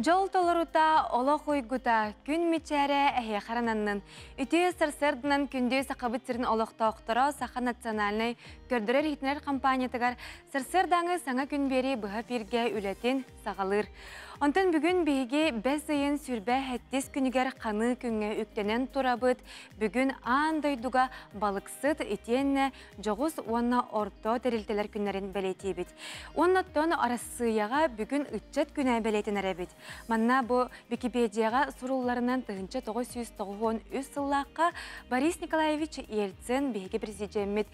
Дьол толорута, олох уйгута, күн мичээрэ эһиэхэ ананнын. Үтүө сарсыарданан күндү Сахабыт сирин олохтоохторо Саха национальнай көрдөрөр-иһитинэр компаниятыгар сарсыардааҥы саҥа күн биэрии быһа эфиргэ үлэтин саҕалыыр. Онтон бүгүн биһиги бэс ыйын сүрбэ сэттис күнүгэр ханыы күҥҥэ үктэнэн турабыт. Бүгүн аан дойдуга балыксыт итиэннэ дьоҕус уонна орто тэрилтэлэр күннэрин бэлиэтиибит. Уоннаттан Арассыыйаҕа бүгүн ыччат күнэ бэлиэтэнэр эбит. Манна бу Википедияҕа сурулларынан 1993 сыллаахха Борис Николаевич Ельцин биһиги президеммит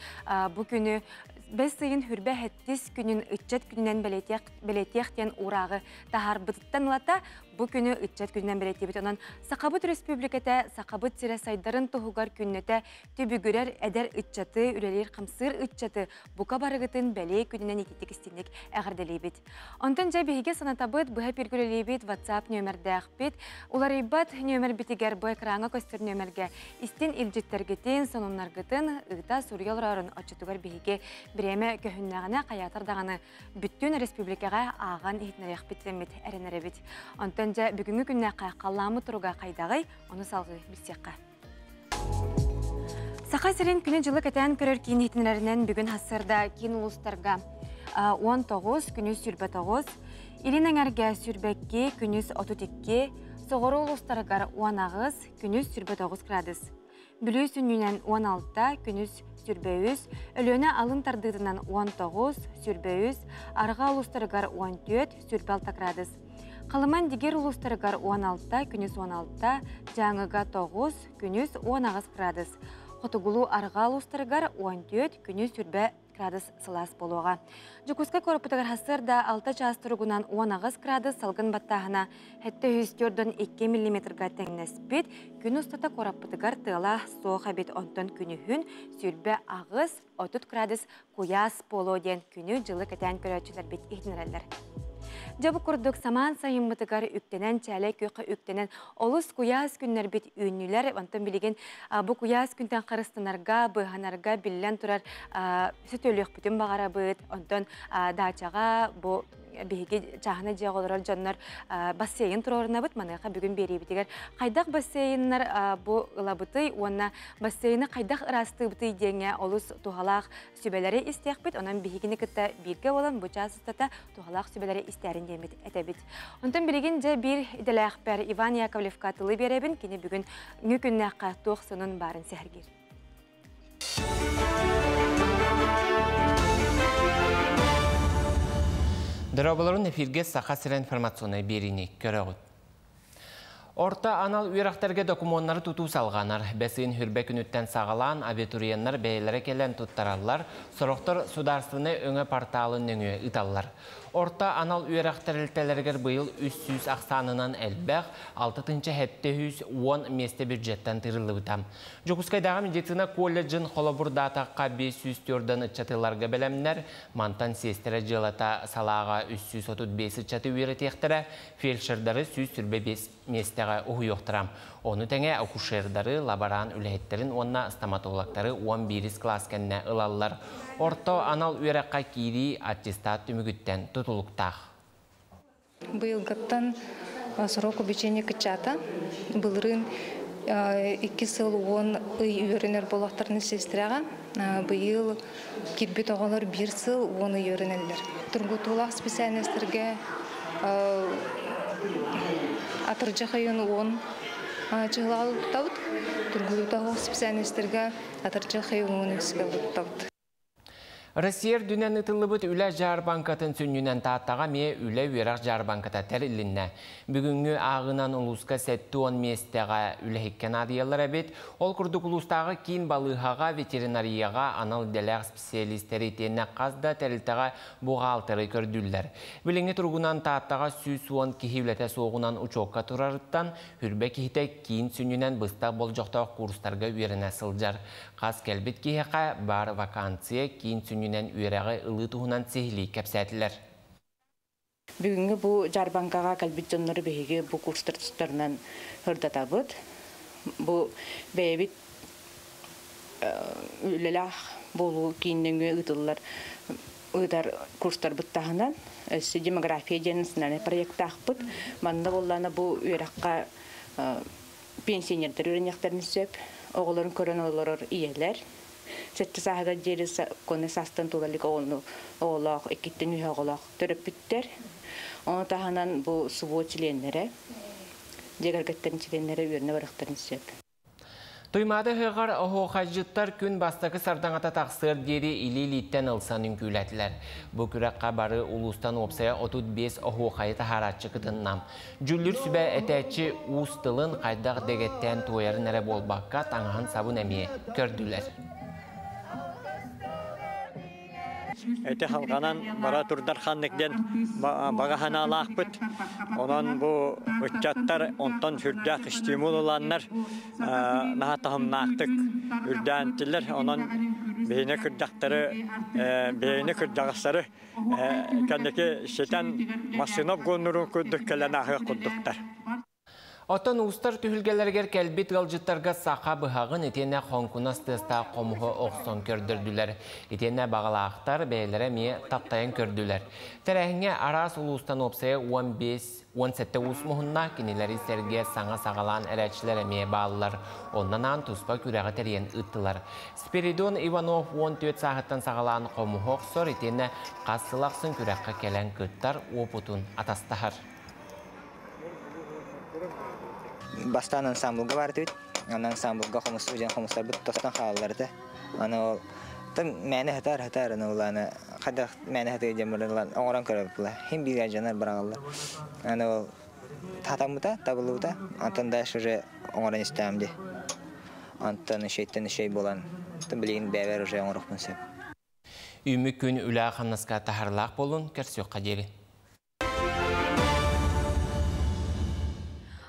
бу күнү бэс ыйын хүрбэ сэттис күнүн ыччат күнүнэн бэлиэтиэх диэн уурааҕы таһаарбытыттан ылата бу күнү ыччат күнүнэн бэлиэтиибит. Онон Сахабыт Өрөспүүбүлүкэтэ Сахабыт сирэ сайдарын туһугар күннэтэ түбүгүрэр эдэр ыччаты, үлэлиир-хамсыыр ыччаты бука барыгытын бэлиэ күнүнэн ититик истинник эҕэрдэлиибит. Онтон дьэ биһиги санатабыт, быһа пиргүлэлиибит WhatsApp нүөмэрдээхпит. Уларыйбат нүөмэрбитигэр бу экраҥҥа көстөр нүөмэргэ истин илдьиттэргитин, сонуннаргытын ыыта суруйа олорорун оччотугар биһиги бириэмэ көһүннэҕинэ хайаатар даҕаны бүттүүн республикаҕа ааҕан иһитинэриэхпит дэммит эрэнэрэбит. Онтон дьэ бүгүҥҥү күннээххэ халлааммыт туруга хайдаҕый, ону салҕыы билсиэххэ. Саха сирин күнү-дьылы кэтээн көрөр киин иһитиннэрэринэн бүгүн сарсыарда киин улуустарга 19, күнүс 29, Илин эҥэргэ 22, күнүс 32, соҕуруу улуустарыгар 18, күнүс 29 градус. Бүлүү сүнньүнэн 16, күнүс 23, Өлүөнэ алын тардыытынан 19, 23, Арҕаа улуустарыгар 14, 26 градус. Халыман Дигир улуустарыгар 16, күнүс 16, Дьааҥыга 9, күнүс 18 градус. Хотугулуу арҕаа улуустарыгар 14, күнүс 20 градус сылаас буолуоҕа. Дьокуускай куораппытыгар сарсыарда 6 чаас туругунан 18 градус салгын баттааһына 742 миллиметрга тэҥнэспит. Күн устата куораппытыгар тыала суох эбит, онтон күнүһүн 28 30 градус куйаас буолуо диэн күнү-дьылы кэтээн көрөөччүлэрбит иһитиннэрэллэр. Дьэ бу курдук самаан сайыммытыгар үктэнэн, чээлэй күөххэ үктэнэн олус куйаас күннэрбит үүннүлэр. Онтон билигин бу куйаас күнтэн харыстанарга, быыһанарга биллэн турар сөтүөлүөхпүтүн баҕарабыт. Онтон даачаҕа бу биһиги чааһынай дьиэҕэ олорор дьоннор бассейн туруорунабыт. Маныаха бүгүн биэриибитигэр хайдах бассейннар бу ылабытый уонна бассейны хайдах ыраастыыбытый диэҥҥэ олус туһалаах сүбэлэри истиэхпит. Онон биһигини кытта бииргэ буолан бу чаас устата туһалаах сүбэлэри истээрин диэммит этэбит. Онтон билигин дьэ биир идэлээхпэр Иван Яковлевка тылы биэрэбин. Кини бүгүн ҥү күннээххэ туох сонун баарын сэһэргиир. Дорооболорун эфирге Саха сирэ информационнай биэриини көрөҕүт. Орто анал үөрэхтэргэ докумуоннары тутуу салҕанар. Бэс ыйын хүрбэ күнүттэн саҕалаан абитуриеннар бэйэлэрэ кэлэн туттараллар, сорохтор судаарственнай өҥө порталын нөҥүө ыыталлар. Орто анал үөрэх тэрилтэлэригэр быйыл 300 ахсаанынан элбэх, 6710 миэстэ бюджеттан тыырыллыбыта. Дьокуускайдааҕы медицина колледжын холобурдаатахха 504 ыччатыларга бэлэмнэр, мантан сиэстэрэ дьыалата салааҕа 335 ыччаты үөрэтиэхтэрэ, фельдшердары 125 миэстэҕэ уһуйуохтара. Ону тэҥэ акушердары, лаборант үлэһиттэрин уонна стоматологтары 11 кылаас кэннэ ылаллар. Орто анал үөрэххэ киирии аттестат түмүгүттэн тутулуктаах. Быйылгыттан срок обучения кыччаата. Былырыын 2 сыл 10 ый үөрэнэр буолуохтарын сестраҕа. Быйыл киирбит оҕолор 1 сыл 10 ый үөрэнэллэр. Тургутуулаах специальностарга атырдьах ыйын 10 чыһылаҕа туттабыт. Тургутуулаах специальностарга атырдьах ыйын 10 туттабыт. Россия үрдүнэн ыытыллыбыт үлэ дьаарбаҥкатын сүнньүнэн Тааттаҕа эмиэ үлэ-үөрэх дьаарбаҥката тэрилиннэ. Бүгүҥҥү ааҕынан улууска 70 миэстэҕэ үлэһиккэ наадыйаллар эбит. Ол курдук улуустааҕы киин балыыһаҕа, ветеринарияҕа анал идэлээх специалистэр итиэннэ хас да тэрилтэҕэ бухгалтеры көрдүүллэр. Билиҥҥи туругунан Тааттаҕа 110 киһи үлэтэ суоҕунан учуокка турарыттан хүрбэ киһитэ киин сүнньүнэн быстах болдьохтоох курстарга үөрэнэ сылдьар. Хас кэлбит киһиэхэ баар вакансия киин сүнньүнэн үөрэҕи ылыы туһунан сиһилии кэпсээтилэр. Бүгүҥҥү бу дьаарбаҥкаҕа кэлбит дьоннору биһиги бу курстар тустарынан сырдатабыт. Бу бэйэбит үлэлээх буолуу киин нөҥүө ыытыллар Ыытар курстарбыт таһынан өссө демография диэн национальнай проектаахпыт. Манна буоллаана бу үөрэххэ пенсионердар үөрэниэхтэрин сөп, оҕолорун көрөн олорор ийэлэр, сэттэ сааһыгар диэри коны саастан туола илик оҕону оҕолоох, иккиттэн үһэ оҕолоох төрөппүттэр. Ону таһынан бу СВО чилиэннэрэ, дьиэ кэргэттэрин чилиэннэрэ үөрэнэ барыахтарын сөп. Туймаада ыһыаҕар оһуохайдьыттар күн бастакы сардаҥата тахсыар диэри илии-илииттэн ылсан үҥкүүлээтилэр. Бу күрэххэ бары улуустан уопсайа 35 оһуохайы таһаарааччы кытынна. Дьүүллүүр сүбэ этээччи уус тылын хайдах дэгэттээн туойарын эрэ буолбакка, таҥаһын-сабын эмиэ көрдүлэр. Эти халҕанан бара турдар ханнык диэн баҕа санаалаахпыт. Онон бу ыччаттар онтон сүрдээх стимул ыланнар наһаа таһымнаахтык үрдээнтилэр. Онон биһини кырдьахтары биһини кырдьаҕастары кэнники ситэн массыына обгоннурун курдук кэлэн ааһыах курдуктар. Оттон уустар түһүлгэлэригэр кэлбит ыалдьыттарга саха быһаҕын итиэннэ хоҥкунас тыастаах хомуһу охсон көрдөрдүлэр. Итиэннэ баҕалаахтар бэйэлэрэ эмиэ таптайан көрдүлэр. Тэрээһиҥҥэ араас улуустан уопсайа 15-17 уус муһунна, кинилэри сэргэ саҥа саҕалаан эрээччилэр эмиэ бааллар. Онон аан туспа күрэҕи тэрийэн ыыттылар. Спиридон Иванов 14 сааһыттан саҕалаан хомуһу охсор итиэннэ хас сыл ахсын күрэххэ кэлэн кыттар уопутун атастаһар. Бастаан ансамблга баар этибит. Аны ансамблга хомустуу диэн хомустарбыт тостон хааллар этэ. Аны ол мээнэ сытар сытар аны улааны хайдах мээнэ сытыы диэн баран оҥорон көрөбүт Хим биир дьонор быраҕаллар. Аны ол татаммыта, табыллыбыта. Антон дальше уже оҥорон истэҕим дии. Антон ишейтен ишей буолан билигин бэйэбэр уже оҥоруохпун сөп. Үүммүт күн үлэ-хамнаска таһарылаах буолун, көрсүөххэ диэри.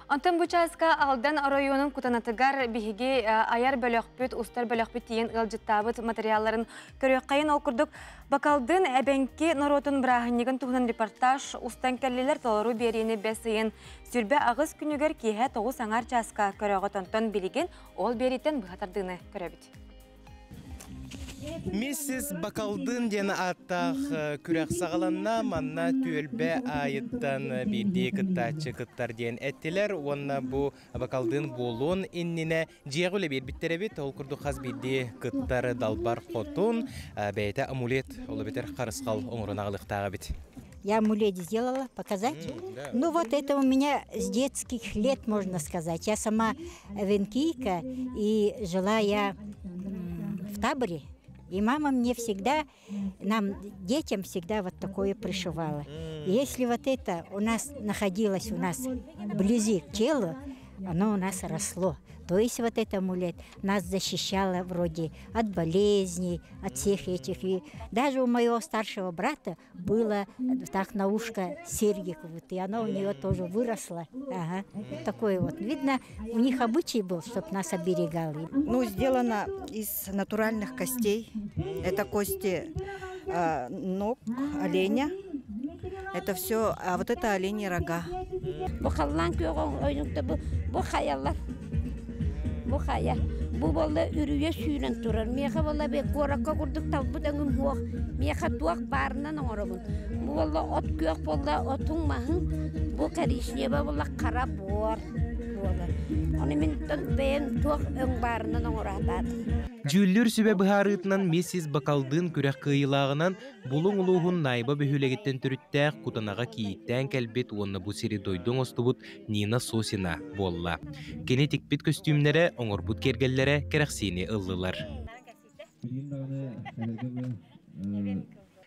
Онтон бу чааска Алдан оройуонун Кутанатыгар биһиги айар бөлөхпүт, устар бөлөхпүт тиийэн ыалдьыттаабыт материалларын көрүөххэйин. Ол курдук Бакалдын эбэҥки норуотун бырааһынньыгын туһунан репортаж устан кэллилэр. Толору биэриини бэс ыйын 28 күнүгэр киэһэ 9 аҥаар чааска көрөҕүт. Онтон билигин ол биэрииттэн быһа тардыыны көрөбүт. Миссис Бакалдын диэн ааттаах күрэх саҕаланна. Манна түөлбэ аайыттан биирдии кыттааччы кыттар диэн эттилэр. Уонна бу Бакалдын буолуон иннинэ дьиэҕэ үлэ биэрбиттэр эбит. Ол курдук хас биирдии кыттар далбар хотун бэйэтэ амулет, ол эбэтэр харысхал оҥорон аҕалыахтаах эбит. Я амулет сделала, показать? Да. Ну вот это у меня с детских лет, можно сказать. Я сама эвенкийка, и жила я в таборе. И мама мне всегда, нам, детям, всегда вот такое пришивала. И если вот это у нас находилось у нас вблизи к телу, оно у нас росло. То есть вот это амулет нас защищало вроде от болезней, от всех этих. И даже у моего старшего брата было так на ушко серьги, вот, и оно у нее тоже выросло. Ага. Вот такое вот. Видно, у них обычай был, чтобы нас оберегал. Ну, сделано из натуральных костей. Это кости ног оленя. Это все, а вот это оленьи рога. Бу халлаан күөҕэ бу хайалар. Бу хайа. Бу буолла үрүйэ сүүрэн турар. Миэхэ буолла бе куоракка курдук талбыт өҥүм суох. Миэхэ туох баарынан оҥоробун. Бу буолла от күөх буолла отуҥ маһын. Бу коричневый буолла хара буор буолар. Ону мин бэйэм туох өҥ баарынан оҥоро сатаатым. Дьүүллүүр сүбэ быһаарыытынан миссис Бакалдын күрэх кыайыылааҕынан Булуҥ улууһун Найба бөһүөлэгиттэн төрүттээх Кутанаҕа кийииттээн кэлбит уонна бу сири дойду оҥостубут Нина Сосина буолла. Кини тикпит көстүүмнэрэ, оҥорбут киэргэллэрэ кэрэхсиини ыллылар.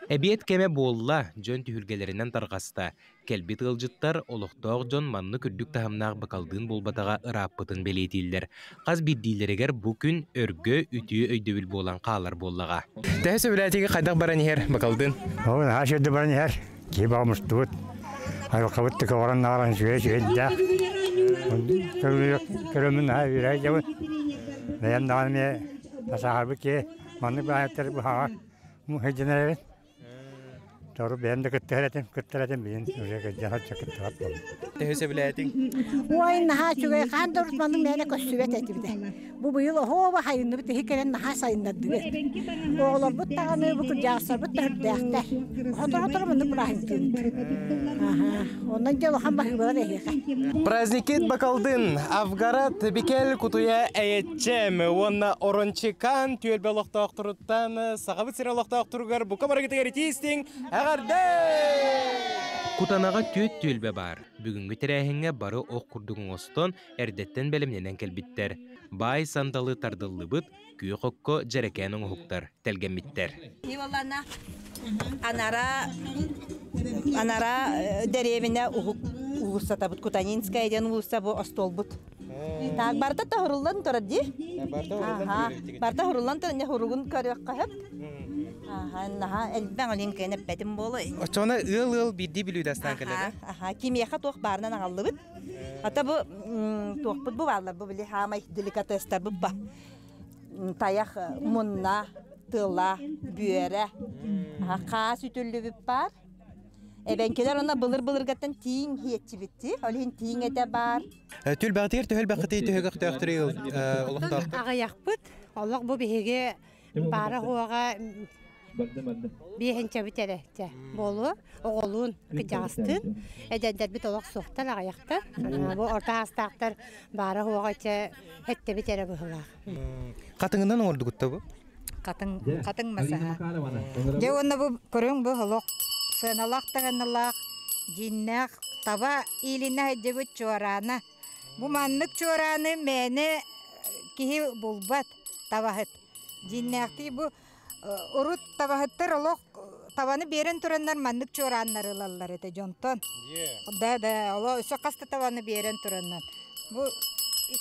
Эбиэт кэмэ буолла, дьон түһүлгэлэринэн тарҕаста. Кэлбит ыалдьыттар олохтоох дьон маннык үрдүк таһымнаах бакалдыын буолбатаҕа ырааппытын бэлиэтииллэр. Хас биирдиилэригэр бу күн өргө үтүө өйдөбүл буолан хаалар буоллаҕа. Төһө сөбүлээтиги хайдах баран иһэр бакалдыын? Ол наһаа сирде баран иһэр. Киһи баҕамыстыбыт. Айылҕабыт тыкаҕаран нааран үчүгэй үчүгэйдээх. Көрөммүн наһаа үөрэ дьабын. Бэйэм даҕаны эмиэ тасааһарбыт киһи маннык баайаттар быһаҕа сылдьан эрэбин. Тору бэйэм да кыттыһар этим, кыттар этим, билин уже кырдьан оччо кыттыбат буоллум. Төһө сөбүлээтиҥ? Ой, наһаа үчүгэй, хаан да урут маннык мээнэ көстүбэт этибит. Бу быйыл оһуоба хайынныбыт иһи кэлэн наһаа сайыннардыбыт. Оҕолорбут даҕаны, бу кырдьаҕастарбыт да үрдээхтэр. Сотору-сотору маннык бырааһынньыктыыбыт. Аха. Онон дьэ улахан баһыыбалар эһиэхэ. Праздникит Бакалдын, Авгарат, Бикел Кутуйа Эйэтчэм уонна Орончикан түөлбэ олохтоохторуттан Сахабыт сирэ олохтоохторугар бука барыгытыгар итии-истиҥ эҕэрдэ! Кутанаҕа түөрт түөлбэ баар. Бүгүҥҥү тэрээһиҥҥэ бары ох курдук оҥостон, эрдэттэн бэлэмнэнэн кэлбиттэр. Баай сандалы тардыллыбыт, күөх окко дьэрэкээн оҥоһуктар тэлгэммиттэр. Анара анара дэриэбинэ уһук уулуссатабыт Кутанинская диэн уулусса бу остуолбут. Так барыта тоһуруллан турар дии. Барыта хуруллан турар, не хуругун көрүөххэ сөп. Аха, наһаа элбэх олин кыайан эппэтим буолуо. Оччоҕуна ыал-ыал биирдии бүлүүдэ астаан кэлэр. Аха, кимиэхэ туох баарынан аҕаллыбыт. Ата бу туохпут бу бааллар бу били хаамай деликатестарбыт ба. Тайах мунна, тыла, бүөрэ, хаас үтүллүбүт баар. Эбэҥкилэр онно былыр-былыргаттан тииҥ иһиэччибит Ол иһин тииҥ этэ баар. Түлбэҕитигэр төһөлбэххитий төһөгөхтөөхтөрүй олохтоохтор? Аҕыйахпыт. Олох бу биһиги баара-суоҕа биэһинчэбит эрэ чэ буолуо. Оҕолуун кыдьаҕастыын. Эдэрдэрбит олох суохтар аҕыйахтар. Бу орто аастаахтар баара-суоҕа чэ эттэбит эрэ быһыылаах. Хатыҥынан оҥордугут да бу? Хатыҥ, хатыҥ масаһа. Дьэ уонна бу көрүҥ бу олох сыаналаах таһыналаах дьииннээх таба иилинэ сылдьыбыт чуораана. Бу маннык чуорааны мээнэ киһи булбат табаһыт. Дьииннээхтии бу урут табаһыттар олох табаны биэрэн тураннар маннык чуорааннары ылаллар этэ дьонтон. Да, да, оло өссө хас да табаны биэрэн тураннар. Бу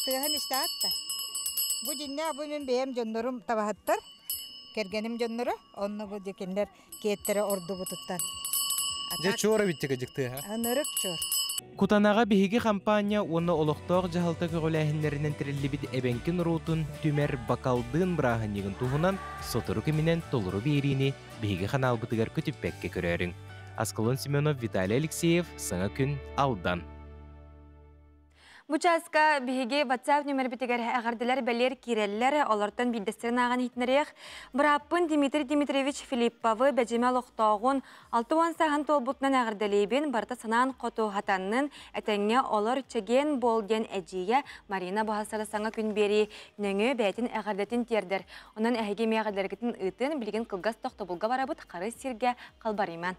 тыаһын истэҕит да? Бу дьиннээх бу мин бэйэм дьоннорум табаһыттар, кэргэним дьонноро, онно бу дьэ кинилэр киэттэрэ ордубутуттан. Дьэ чуор эбиттик дьыктыаһа. Ынырык чуор. Кутанаҕа биһиги хампаанньа уонна олохтоох дьаһалта көҕүлээһиннэринэн тэриллибит эбэҥки норуотун түмэр Бакалдыын бырааһынньыгын туһунан сотору кэминэн толору биэриини биһиги ханаалбытыгар көтүппэккэ көрөөрүҥ. Аскалон Семенов, Виталий Алексеев, Саҥа күн, Алдан. Бу чааска биһиги WhatsApp нүмербитигэр эҕэрдэлэр бэлиэр киирэллэр, олортон биирдэстэрин ааҕан иһитинэриэх. Бырааппын Дмитрий Дмитриевич Филипповы бэдьимэ олохтооҕун 60 сааһын туолбутунан эҕэрдэлиибин, барыта санаан хоту хатаннын, этэҥҥэ олор чэгиэн буол диэн эдьиийэ Марина Баһасара саҥа күн биэрии нөҥүө бэйэтин эҕэрдэтин тиэрдэр. Онон эһиги эмиэ эҕэрдэлэргитин ыытын, билигин кылгас тохтобулга барабыт, харыс сиргэ халбарыйман.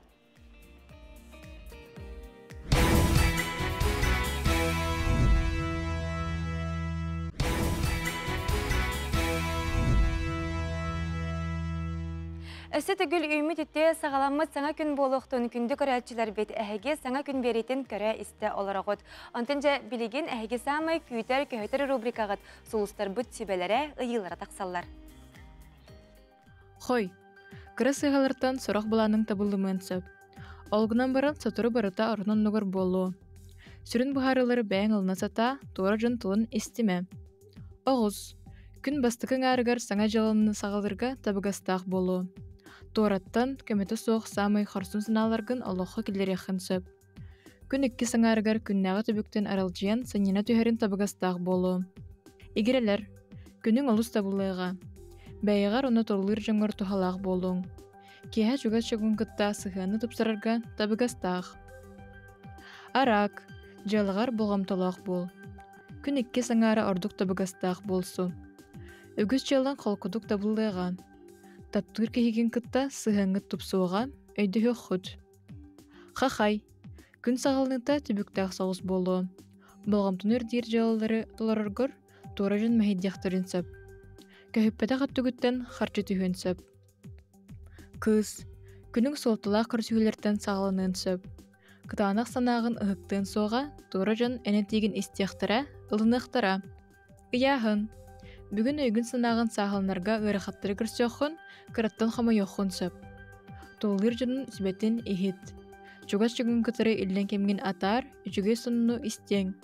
Өссө төгүл үүммүт үтүө саҕаламмыт саҥа күн буолуохтун күндү көрөөччүлэрбит эһиги саҥа күн биэриитин көрө-истэ олороҕут. Онтон дьэ билигин эһиги саамай күүтэр, көһүтэр рубрикаҕыт сулустарбыт сүбэлэрэ, ыйыылара тахсаллар. Хой, кыра сыыһалартан сорох былааныҥ табыллымыан сөп. Ол гынан баран сотору барыта орун-оннугар буолуо. Сүрүн быһаарыылары бэйэҥ ылына сатаа, туора дьон тылын истимэ. Оҕус. Күн бастакы аҥаарыгар саҥа дьыаланы саҕалыырга табыгастаах буолуо. Туораттан, көмөтө суох саамай хорсун санааларгын олоххо киллэриэххин сөп. Күн иккис аҥаарыгар күннээҕи түбүктэн аралдьыйан сынньана түһэрин табыгастаах буолуо. Игирэлэр, күнүҥ олус табыллыаҕа. Бэйэҕэр уонна тулалыыр дьоҥҥор туһалаах буолуоҥ. Киэһэ чугас дьоҥҥун кытта сыһыаны тупсарарга табыгастаах. Араак, дьыалаҕар болҕомтолоох буол. Күн иккис аҥаара ордук табыгастаах буолсу. Үгүс дьыалаҥ холкутук табыллыаҕа. Таптыыр киһигин кытта сыһыаҥҥыт тупсуоҕа, өйдөһүөххүт. Хахай, күн саҕаланыыта түбүктээх соҕус буолуо. Болҕомтону ирдиир дьыалалары толороргор туора дьон мэһэйдиэхтэрин сөп. Көһүппэтэх өттүгүттэн харчы түһүөн сөп. Кыыс, күнүҥ суолталаах көрсүһүүлэртэн саҕаланыан сөп. Кытаанах санааҕын ыһыктыан суоҕа, туора дьон эн этиигин истиэхтэрэ, ылыныахтара. Ыйааһын. Бүгүн өйгүн-санааҕын сааһыланарга ыарахаттары көрсүөххүн, кыраттан хомойуоххун сөп. Тулалыыр дьонун сүбэтин иһит. Чугас дьоҥҥун кытары иллэҥ кэмҥин атаар, үчүгэй сонуну истиэҥ.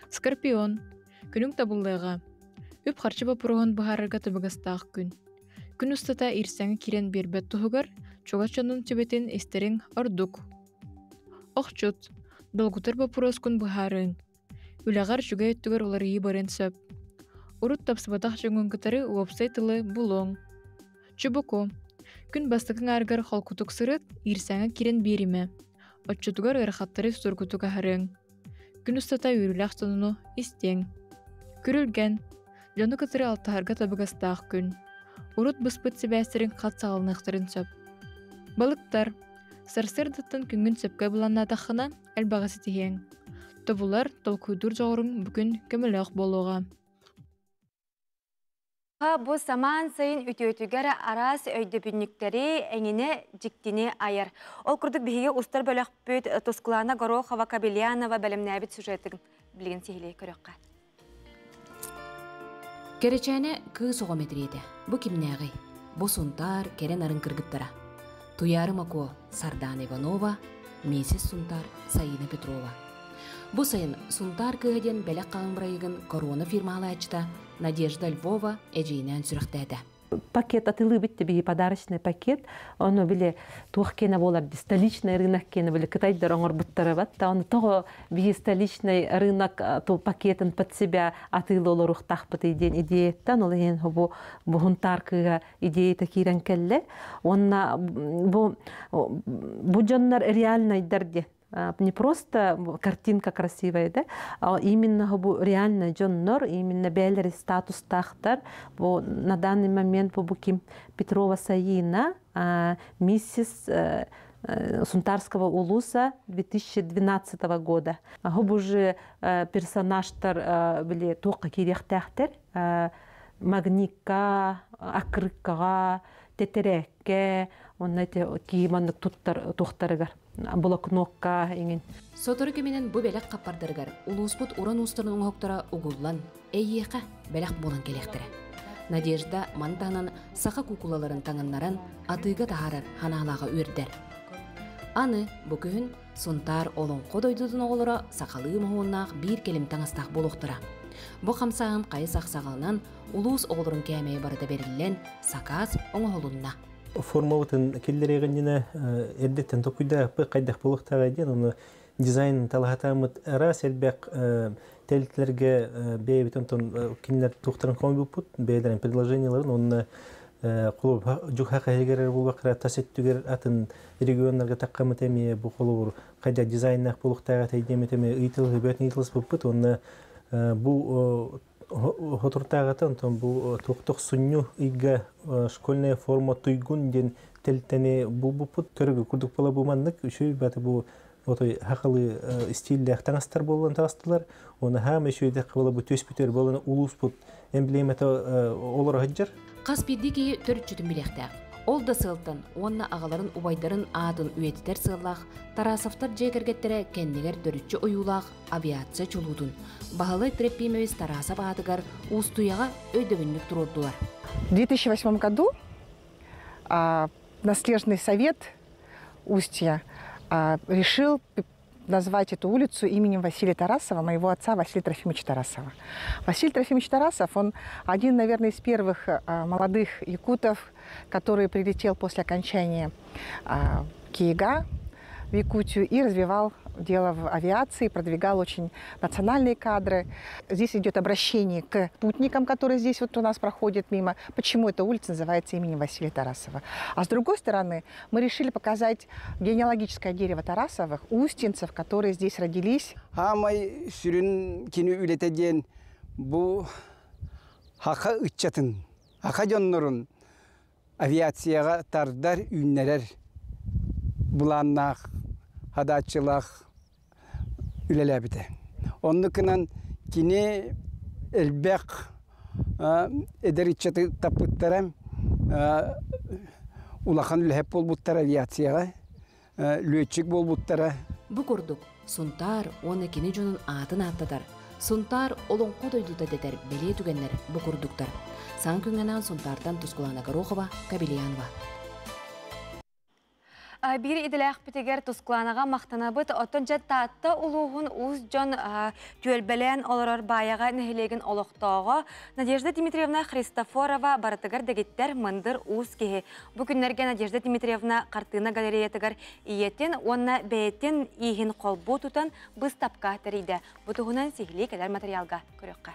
Скорпион. Күнүҥ табыллыаҕа. Үп-харчы боппуруоһун быһаарарга табыгастаах күн. Күн устата иирсэҥҥэ киирэн биэрбэт туһугар чугас дьонун сүбэтин истэриҥ ордук. Охчут, долгутар боппуруоскун быһаарыаҥ. Үлэҕэр үчүгэй өттүгэр уларыйыы барыан сөп. Урут тапсыбатах дьоҥҥун кытары уопсай тылы булуоҥ. Чубуку. Күн бастакы аҥаарыгар холкутук сырыт, иирсээҥҥэ киирэн биэримэ. Оччотугар ыарахаттары судургутук аһарыаҥ. Күн устата үөрүүлээх сонуну истиэҥ. Күрүлгэн. Дьону кытары алтыһарга табыгастаах күн. Урут быспыт сибээстэриҥ хат саҕаланыахтарын сөп. Балыктар. Сарсыардаттан күҥҥүн сөпкө былааннаатаххына, элбэҕи ситиһиэҥ. Тобулар, толкуйдуур дьоҕуруҥ бүгүн көмөлөөх буолуоҕа. Бу самаан сайын үтүөтүгэр араас өйдөбүнньүктэри, эҥинэ дьиктини айар. Ол курдук биһиги устар бөлөхпүт Тускулаана Горохова-Кабельянова бэлэмнээбит сюжетын билигин сиһилии көрүөххэ. Кэрэчээнэ кыыс оҕо мэтириэтэ. Бу кимнээҕий? Бу Сунтаар кэрэ нарын кыргыттара. Туйаары Мако, Сардаана Иванова, Миссис Сунтаар Саина Петрова. Бу сайын Сунтаар кыыһа диэн бэлэх хаһан бырайыгын корона фирмалааччыта Надежда Львова эдьиийинээн сүрэхтээтэ. Пакет атылыы бит подарочный пакет ону били туох киэнэ буолар столичный рынок киэнэ били кытайдар оҥорбуттара батта ону тоҕо биһи столичный рынок ту пакетын под себя атыылы олоруохтаахпытый диэн идеяттан ол иһин бу бу кыыга идеята киирэн кэллэ уонна бу бу дьоннор реальнайдар диэн не просто картинка красивая, да, а именно бу реально дьоннор, именно бээлери статустаахтар. Бу на данный момент бу ким Петрова Саина, миссис Сунтарского улуса 2012 года. Бу уже персонажтар били туохха киириэхтээхтэр магникка, аккырыккаҕа, тэтэрээккэ, онно кииманнык туттар тухтарыгар блокнокка иҥин. Сотору кэминэн бу бэлэх хаппардарыгар улууспут уран уустарын оҥоһуктара угуллан, эйиэхэ бэлэх буолан кэлиэхтэрэ. Надежда мантаһынан саха куукулаларын таҥыннаран атыыга таһаарар ханаалааҕа үөрдэр. Аны бу күһүн Сунтаар олоҥхо дойдутун оҕолоро сахалыы моһуоннаах биир кэлим таҥастаах буолуохтара. Бу хамсааһын хайы-сах саҕаланан, улуус оҕолорун кээмэйэ барыта бэриллэн, сакаас оҥоһулунна. Формабытын киллэриэҕинньинэ эрдэттэн токуйдаахпыт хайдах буолуохтааҕай диэн ону дизайн талаһатааммыт араас элбэх тэрилтэлэргэ бэйэбит онтон кинилэр туохтарын хомуйбуппут бэйэлэрин предложениеларын уонна холобур дьуха хаһыгар буолбакка тас өттүгэр атын регионнарга таххаммыт эмиэ бу холобур хайдах дизайннаах буолуохтааҕа диэмит эмиэ ыйытылыһыбыт ыйытылыспыппыт уонна бу Хотуртааҕыта онтон бу тохсунньу ыйга школьная форма туйгун диэн тэлтэни булбуппут көрүгү курдук буола бу маннык үчүгэй баты бу отой хахалы стиллээх таҥастар буолан таҕыстылар уонна хаама үчүгэйдэх буола бу түөспүтүгэр буолан улууспут эмблемата олоро сылдьар. Хас биирдии киһи төрүччүтүн билиэхтээх. Ол да сыалтан уонна аҕаларын убайдарын аатын үйэтитэр сыаллаах Тарасовтар дьиэ кэргэттэрэ кэннигэр төрүччү ойуулаах авиация чулуутун Баһылай Трофимович Тарасов аатыгар Уустуйаҕа өйдөбүнньүк туруордулар. В 2008 году Наследный совет Устья решил назвать эту улицу именем Василия Тарасова, моего отца Василия Трофимовича Тарасова. Василий Трофимович Тарасов, он один, наверное, из первых молодых якутов, который прилетел после окончания КИГА в Якутию и развивал дело в авиации, продвигал очень национальные кадры. Здесь идет обращение к путникам, которые здесь вот у нас проходят мимо, почему эта улица называется именем Василия Тарасова. А с другой стороны, мы решили показать генеалогическое дерево Тарасовых, устинцев, которые здесь родились. Хаамай сүрүн кини үлэтэ диэн бу хаха ыччатын, хаха дьоннорун авиацияҕа тардар, үүннэрэр былааннаах, хадааччылаах үлэлээбитэ. Оннук гынан кини элбэх эдэр ыччаты таппыттара, улахан үлэһит буолбуттара авиацияҕа, лүөччүк буолбуттара. Бу курдук, Сунтаар уонна кини дьонун аатын ааттатар, Сунтаар олоҥхо дойдута дэтэр бэлиэ түгэннэр бу курдуктар. Саҥа күҥҥэнаан Сунтаартан Тускулаана Горохова, Кабельянова. Биир идэлээхпитигэр Тускланаҕа махтанабыт. Оттон дьэ Таатта улууһун уус дьон түөлбэлээн олорор Баайаҕа нэһилиэгин олохтооҕо Надежда Дмитриевна Христофорова барытыгар дэгиттэр мындыр уус киһи. Бу күннэргэ Надежда Дмитриевна хартыына галереятыгар ийэтин уонна бэйэтин ииһин холбуу тутан быыстапка тэрийдэ. Бу туһунан сиһилии кэлэр материалга көрүөххэ.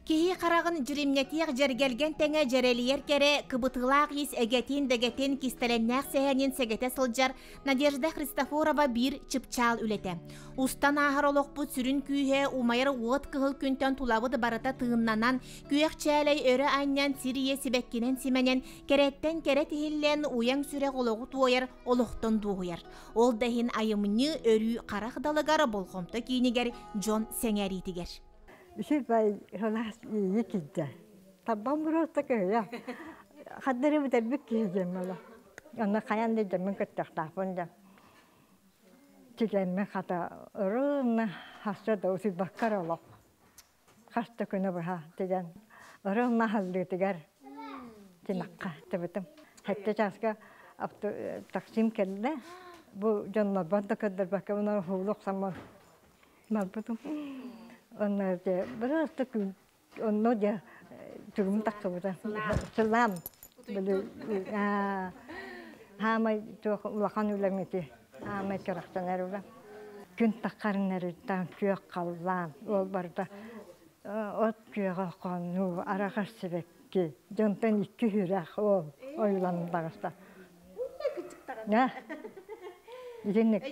Киһи хараҕын дьиримнэтиэх дьэргэлгэн тэҥэ дьэрэлийэр кэрэ, кыбытыылаах ис эгэтин-дэгэтин кистэлэҥнээх сэһэнин сэгэтэ сылдьар Надежда Христофорова биир чыпчаал үлэтэ. Устан ааһар олохпут сүрүн күүһэ умайар уот кыһыл күнтэн тулабыт барыта тыыннанан, күөх чээлэй өрө анньан сир ийэ сибэккинэн симэнэн, кэрэттэн кэрэ тиһиллэн уйаҥ сүрэх олоҕу туойар, олохтон дуоһуйар. Ол да иһин айымньы өрүү харах далыгар, болҕомто киинигэр, дьон сэҥээриитигэр. Үчүгэй сылаас иэйии киирдэ. Тарбам буруоста кыһыйа. Ханна эрэ бүтэрбит киһи диэн буолла. Онно хайаан да дьоммун кыттыахтаахпын да. Түгэммин хата ырыынна хаста да утуйбакка эрэ олох. Хас да күнү быһа тигэн ырыынна аһыллыытыгар тимэххэ тыбытым. Сэттэ чааска таксим кэллэ. Бу дьоннорбор да көрдөрбөккө мунан уһуулу охсоммун Барбытым. Онно дьэ бырааста күн онно дьэ түгүм тахсыбыта. Сылаам. Били хаамай туох улахан үлэм ити. Хаамай кырахтанар үлэм. Күн таххарынарыттан күөх халлаан ол барыта от күөҕэ хонуу араҕас сибэкки дьонтон икки үрэх ол ойууланан таҕыста. Итинник.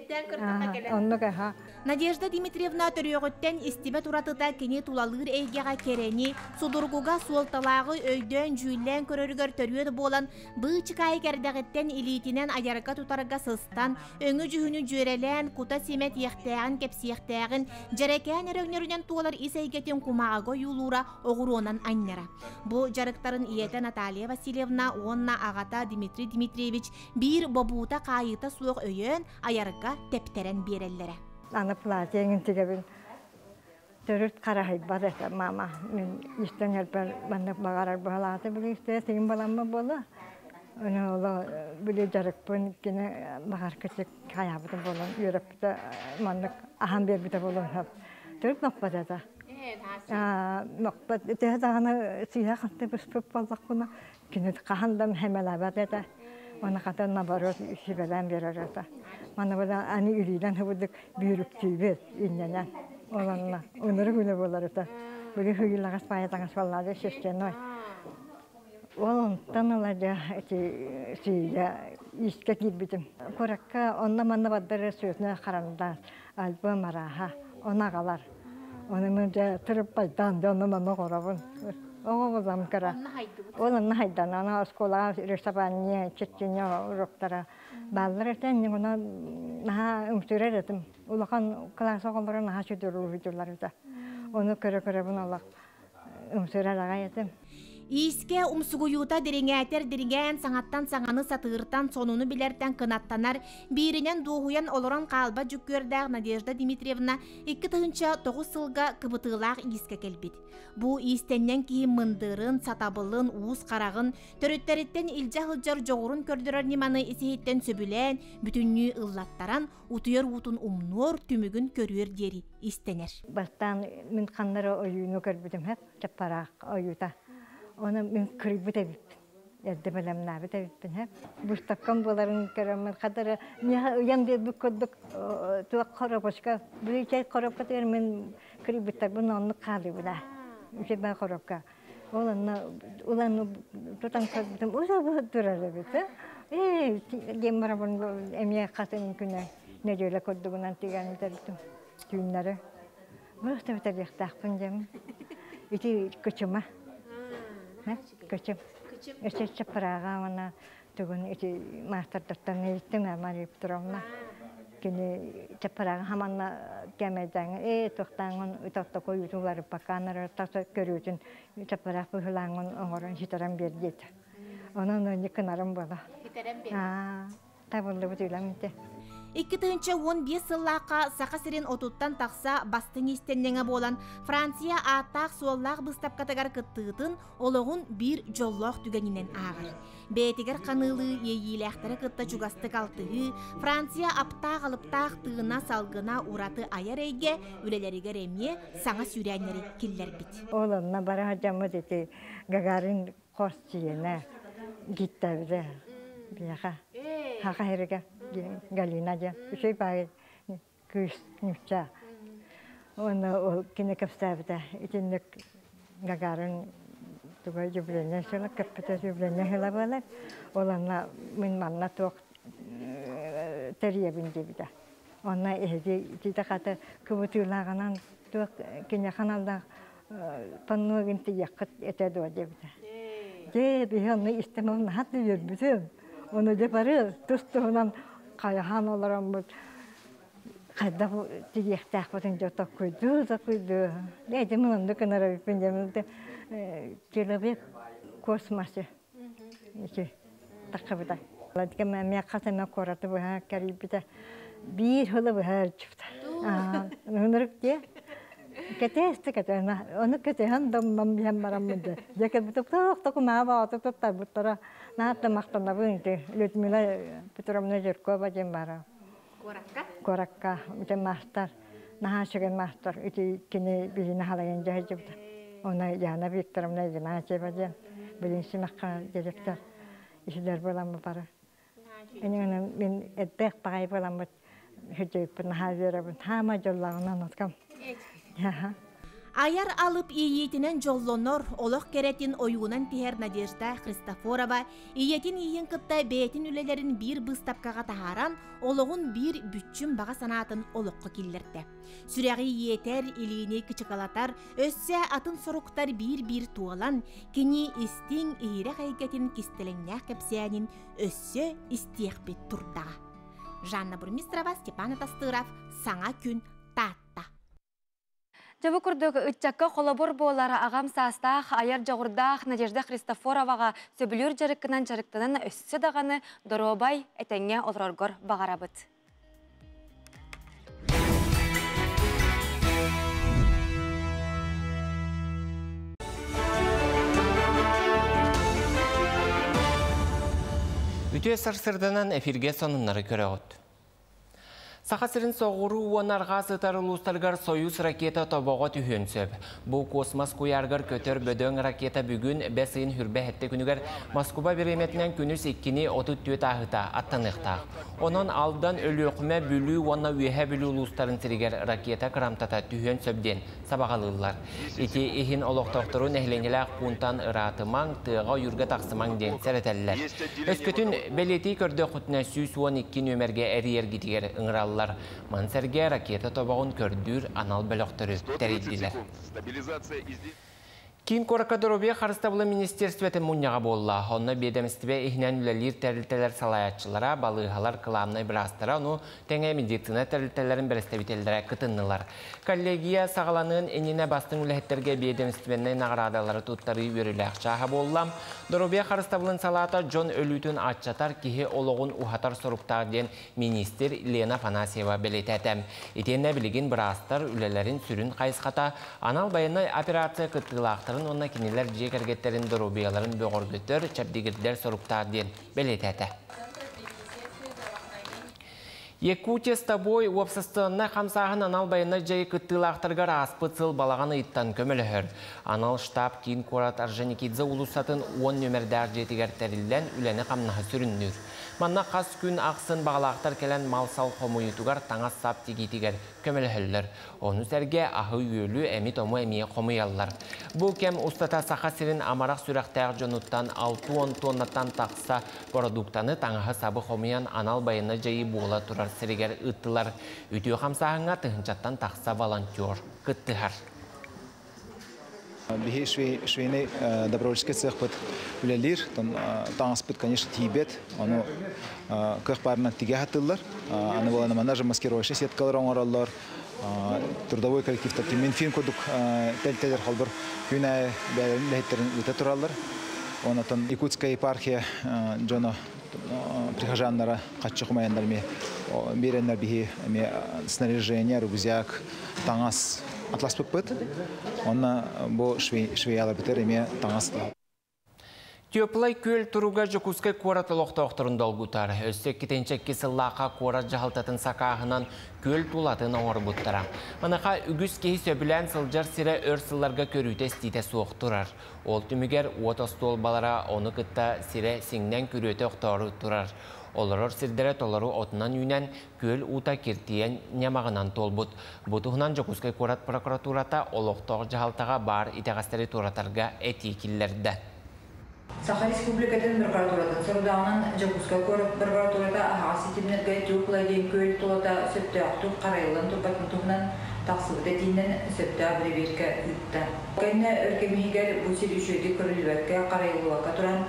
Оннук аха. Надежда Дмитриевна төрүөҕүттэн истибэт уратыта кини тулалыыр эйгэҕэ кэрэни, судургуга суолталааҕы өйдөөн-дьүүллээн көрөрүгэр төрүөт буолан, быычыкаайы кэрдэҕиттэн илиитинэн айарга-тутарга сыстан, өҥү-дьүһүнү дьүөрэлээн, кута-симэ тиэхтээҕин кэпсиэхтээҕин, дьэрэкээн эрэ өҥнөрүнэн туолар ис эйгэтин кумааҕыга ойуулуура оҕуруонан анньара. Бу дьарыктарын ийэтэ Наталья Васильевна уонна аҕата Дмитрий Дмитриевич биир бобуута-хаайыыта суох өйөөн, айарга тэптэрэн биэрэллэрэ. Аны платье эҥин тигэбин төрүт хараһыйбат этэ мама. Мин истэн эрбэр маннык баҕарар быһалаата били истэ тигин баламма буола. Ону оло били дьарыкпын кини баҕар кычык хайаабытым буолан үөрэппитэ маннык аһан биэрбитэ буолуон сөп. Төрүт мөхпөт этэ. Мөхпөт төһө даҕаны сыыһа ханты быспыт буоллахпына кини хаһан да хэмэлээбэт этэ. Уонна хата наоборот сүбэлээн биэрэр этэ. Манна бала аны илиинэн хыбыдык бүүрүктүүбүт иннэнэн. Ол онно ынырык үлэ буолар этэ. Били хыйылаҕас паайа таҥас буоллаҕа шерстяной. Ол онтон ыла дьэ ити сыыйа иискэ киирбитим. Куоракка онно-манна бардар сүөтүнэ харандаас, альбом арааһа, ону аҕалар. Ону мин дьэ тырыппайдаан дьэ онно-манна оҥоробун. Оҕо буоллам кыра. Ол онно хайдан, аны оскуолаҕа рисование, чечение уроктара бааллар этэ. Онно наһаа ымсыырар этим. Улахан кылаас оҕолоро наһаа сүдүрүлүһүйдүлэр этэ. Ону көрө-көрөбүн олох ымсыырар аҕай этим. Иискэ умсугуйуута дириҥээтэр дириҥээн, саҥаттан саҥаны сатыыртан, сонуну билэртэн кынаттанар, бииринэн дуоһуйан олорон хаалбат дьүккүөрдээх Надежда Дмитриевна 2009 сылга кыбытыылаах иискэ кэлбит. Бу иистэнньэҥ киһи мындырын, сатабылын, уус хараҕын, төрүттэриттэн илдьэ сылдьар дьоҕурун көрдөрөр ньыманы ис-иһиттэн сөбүлээн, бүтүннүү ыллаттаран, утуйар уутун умнуор, түмүгүн көрүөр диэри истэнэр. Бастаан мин ханна эрэ ойууну көрбүтүм һэп, чаппараах ойуута. Оны мин кырыйбыт эбиппин. Эрдэ бэлэмнээбит эбиппин һэп. Быыстапкам буоларын көрөммүн хадары миэхэ ыйан биэрбит курдук туох коробочка, били чэй коробкатыгар мин кырыйбыттарбын оннук хаалыыбын аа. Үчүгэй коробка. Ол онно улан тутан көрбүтүм уза турар эбит. Ээ диэн барабын эмиэ хатын күнэ нэдиэлэ курдугунан тигэн бүтэрбитим түүннэри. Бырахта бүтэриэхтээхпин диэмин. Ити кычыма. Кычым. Өссө чаппырааҕа уонна тугун ити маастардартан иһиттим Мария Петровна. Кини чаппырааҕа хаманна кэмэйдээҥ ээ туохтааҥын ытаттако уютулары пакаанары таса көрүүтүн чаппыраах быһылааҥын оҥорон ситэрэн биэр диэтэ. Онон онньу кынарым буола. Табыллыбыт үлэм ити. 2015 сыллаахха Саха сирин отуттан тахса бастыҥ иистэнньэҥэ буолан Франция ааттаах-суоллаах быыстапкатыгар кыттыытын олоҕун биир дьоллоох түгэнинэн ааҕар. Бэйэтигэр ханыылыы иэйиилээхтэри кытта чугастык алтыһыы, Франция аптаах-алыптаах тыына, салгына ураты айар эйгэ үлэлэригэр эмиэ саҥа сүүрээннэри киллэрбит. Ол онно бара сылдьаммыт ити Гагарин хос сиэнэ гиттабыта биһиэхэ Хаха сиригэр Галина диэн үчүгэй баайы кыыс нуучча. Уонна ол кини кэпсээбитэ итинник Гагарин туга юбилейнай сыла көппүтэ юбилейнай сыла буолар. Ол онно мин манна туох тэрийэбин диэбитэ. Онно эһиги ититэ хата кыбытыылааҕынан туох киниэхэ аналлаах панногин тиийиэххит этэ дуо диэбитэ. Дьэ, биһи онно истэн ол наһаа да үөрбүтүм. Ону дьэ бары тус-туһунан хайаһан олороммут хайдах тиийиэхтээхпитин дьэ токкуйдуу токкуйдуу. Дьэ, мин оннук гынар эбиппин дьэ человек космосе ити таххыбыта. Эмиэ хас эмэ куораты быһа кэрийбитэ. Биир сылы быһа өлчүбүтэ. Ынырык дии. Кэтэс да кэтэһэн, ону кэтэһэн доммом биһэн бараммын дьэ. Дьэ кэлбитим туох да кумаа баҕата туттарбыттара. Наһаа да махтанабын ити Людмила Петровна Жиркова диэн баара. Куоракка? Куоракка ити маастар, наһаа үчүгэй маастар. Ити кини биһини халайан дьаһайдыбыта. Оны Яна Викторовна Игнатьева диэн билин симэххэ директор исилэр буоламмы бары. Инигинэн мин эрдээх баҕайы буоламмыт Үчүгэйпин наһаа үөрэбин. Хаама дьоллооҕунан откам. Айар алып иэйиитинэн дьоллонор, олох кэрэтин ойуунан тиһэр Надежда Христофорова ийэтин ииһин кытта бэйэтин үлэлэрин биир быыстапкаҕа таһааран, олоҕун биир бүччүм баҕа санаатын олоххо киллэрдэ. Сүрэҕи иэтэр, илиини кычыкалатар, өссө атын соруктар биир-биир туолан, кини истиҥ, иһирэх эйгэтин кистэлэҥнээх кэпсээнин өссө истиэхпит турдаҕа. Жанна Бурмистрова, Степан Атастыров, Саҥа күн, Таатта. Дьэ бу курдук ыччакка холобур буолар аҕам саастаах айар дьоҕурдаах Надежда Христофороваҕа сөбүлүүр дьарыккынан дьарыктанан өссө даҕаны доруобай, этэҥҥэ олороргор баҕарабыт. Үтүө сарсырданан эфиргэ сонуннары көрөҕүт. Саха сирин соҕуруу уонна арҕаа сытар улуустарыгар Союз ракета тобоҕо түһүөн сөп. Бу космос куйаарыгар көтөр бөдөҥ ракета бүгүн бэс ыйын хүрбэ сэттэ күнүгэр Москуба бириэмэтинэн күнүс иккини 34 ааһыта аттаныахтаах. Онон Алдан, Өлүөхүмэ, Бүлүү уонна Үөһээ Бүлүү улуустарын сиригэр ракета кырамтата түһүөн сөп диэн сабаҕалыыллар. Ити иһин олохтоохтору нэһилиэнньэлээх пуунтан ыраатымаҥ, тыаҕа-ойуурга тахсымаҥ диэн сэрэтэллэр. Өскөтүн бэлиэтии көрдөххүтүнэ 112 нүөмэргэ эрийэргитигэр ыҥыраллар. Маны сэргэ ракета тобоҕун көрдүүр анал бөлөхтөрү тэрийдилэр. Киин куоракка доруобуйа харыстабылын министиэристибэтин мунньаҕа буолла. Онно биэдэмистибэ иһинэн үлэлиир тэрилтэлэр салайааччылара, балыыһалар кылаабынай быраастара, ону тэҥэ медицина тэрилтэлэрин бэрэстэбиитэллэрэ кытыннылар. Коллегия саҕаланыан иннинэ бастыҥ үлэһиттэргэ биэдэмистибэннэй наҕараадалары туттарыы үөрүүлээх чааһа буолла. Доруобуйа харыстабылын салаата дьон өлүүтүн аччатар, киһи олоҕун уһатар соруктаах диэн миниистир Лена Афанасьева бэлиэтээтэ. Итиэннэ билигин быраастар үлэлэрин сүрүн хайысхата анал байыаннай операция кыттыылаахтарын уонна кинилэр дьиэ кэргэттэрин доруобуйаларын бөҕөргөтөр, чэбдигирдэр соруктаах диэн бэлиэтээтэ. Якутия с тобой уопсастыбаннай хамсааһын анал байыаннай дьайыы кыттыылаахтарыгар ааспыт сыл балаҕан ыйыттан көмөлөһөр. Анал штаб киин куорат Орджоникидзе уулуссатын 10 нүөмэрдээх дьиэтигэр тэриллэн үлэни-хамнаһы сүрүннүүр. Манна хас күн ахсын баҕалаахтар кэлэн мал-сал хомуйуутугар, таҥас-сап тигиитигэр көмөлөһөллөр. Ону сэргэ аһы-үөлү, эми-тому эмиэ хомуйаллар. Бу кэм устата Саха сирин амарах сүрэхтээх дьонуттан 60 туоннаттан тахса бородууктаны, таҥаһы-сабы хомуйан анал байыаннай дьайыы буола турар сиригэр ыыттылар. Үтүө хамсааһыҥҥа тыһыынчаттан тахса волонтер кыттыһар. Биһи швейный добровольческий цехпыт үлэлиир. Таҥаспыт, конечно, тиийбэт. Ону кыах баарынан тигэ сатыыллар. Аны буолан манна же маскировочный сеткалар оҥороллор. Трудовой коллективтар Минфин курдук тэлтэлэр холбор күн аайы бэйэлэрин үлэһиттэрин ыыта тураллар. Онотон Якутская епархия дьоно Прихожаннара каччы кумаяндар ме береннер биһи эме снаряжение, рюкзак, таҥас атласпыппыт. Онна бу швеялар битер эме таҥас. Теплай көл туруга Жокускай куорат олохтоохторун долгутар. Өссө китенчекки сыллааха куорат жаһалтатын сакааһынан көл тулатын оҥорбуттара. Маныаха үгүс киһи сөбүлээн сылдьар сирэ өр сылларга көрүүтэ истиитэ суох турар. Ол түмүгэр уот остуолбалара ону кытта сирэ сиҥнэн күрүөтэ охтоору турар. Олорор сирдэрэ толору отунан үүнэн, күөл уута киртийэн ньамаҕынан туолбут. Бу туһунан Дьокуускай куорат прокуратурата олохтоох дьаһалтаҕа баар итэҕэстэри туоратарга этии киллэрдэ. Саха Республикатын прокуратуратын сорудаҕынан Дьокуускай куорат прокуратурата аһаҕас ситимнэргэ Теплая диэн күөл тулата сөптөөхтүк харайыллан турбатын туһунан тахсыбыт этиинэн сөптөөх бэрэбиэркэ ыытта. Кэннэ өр кэм иһигэр бу сир үчүгэйдик көрүллүбэккэ, харайыллыбакка туран,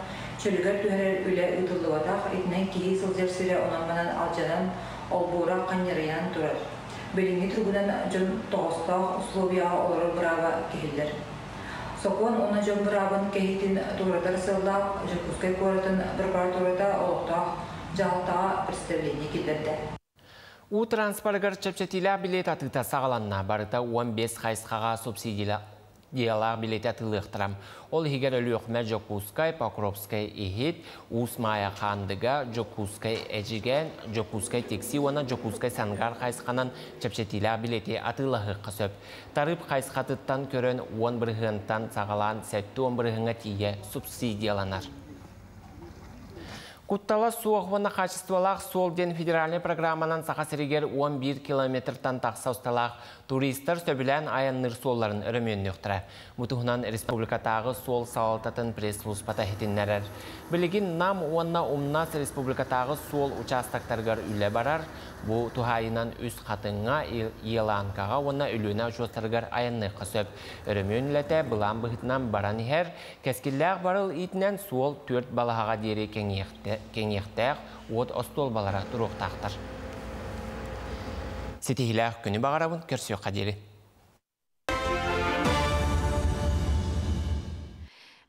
чөлүгэр түһэрэр үлэ ыытыллыбатах, итинэн киһи сылдьар сирэ онон-манан алдьанан, олбуора ханньарыйан турар. Билиҥҥи туругунан дьон тоҕостоох условияҕа олорор бырааба кэһиллэр. Сокуон уонна дьон быраабын кэһиитин туоратар сыаллаах Дьокуускай куоратын прокуратурата олохтоох дьаһалтаҕа представление киллэрдэ. Уу транспорыгар чэпчэтиилээх билиэт атыыта саҕаланна. Барыта 15 хайысхаҕа субсидиялаах билиэти атыылыахтара. Ол иһигэр Өлүөхүмэ Дьокуускай, Покровскай Иһит, Уус Маайа Хаандыга, Дьокуускай Эдьигээн, Дьокуускай Тикси уонна Дьокуускай Сангар хайысханан чэпчэтиилээх билиэти атыылаһыахха сөп. Тарыып хайысхатыттан көрөн 10 бырыһыантан саҕалаан 70 бырыһыаҥҥа тиийэ субсидияланар. Куттала суох уонна хаачыстыбалаах суол диэн федеральнай программанан Саха сиригэр 11 километртан тахса усталаах туристар сөбүлээн айанныыр суолларын өрөмүөннүөхтэрэ. Бу туһунан республикатааҕы суол салалтатын пресс-службата иһитиннэрэр. Билигин Нам уонна Умнас республикатааҕы суол участоктарыгар үлэ барар. Бу туһаайынан Үс Хатыҥҥа, Еланкаҕа уонна Өлүөнэ очуостарыгар айанныахха сөп. Өрөмүөн үлэтэ былаан быһыытынан баран иһэр. Кэскиллээх барыл иитинэн суол түөрт балаһаҕа диэри кэҥиэхтээх, уот остуолбалара туруохтаахтар. Ситиһиилээх күнү баҕарабын, көрсүөххэ диэри.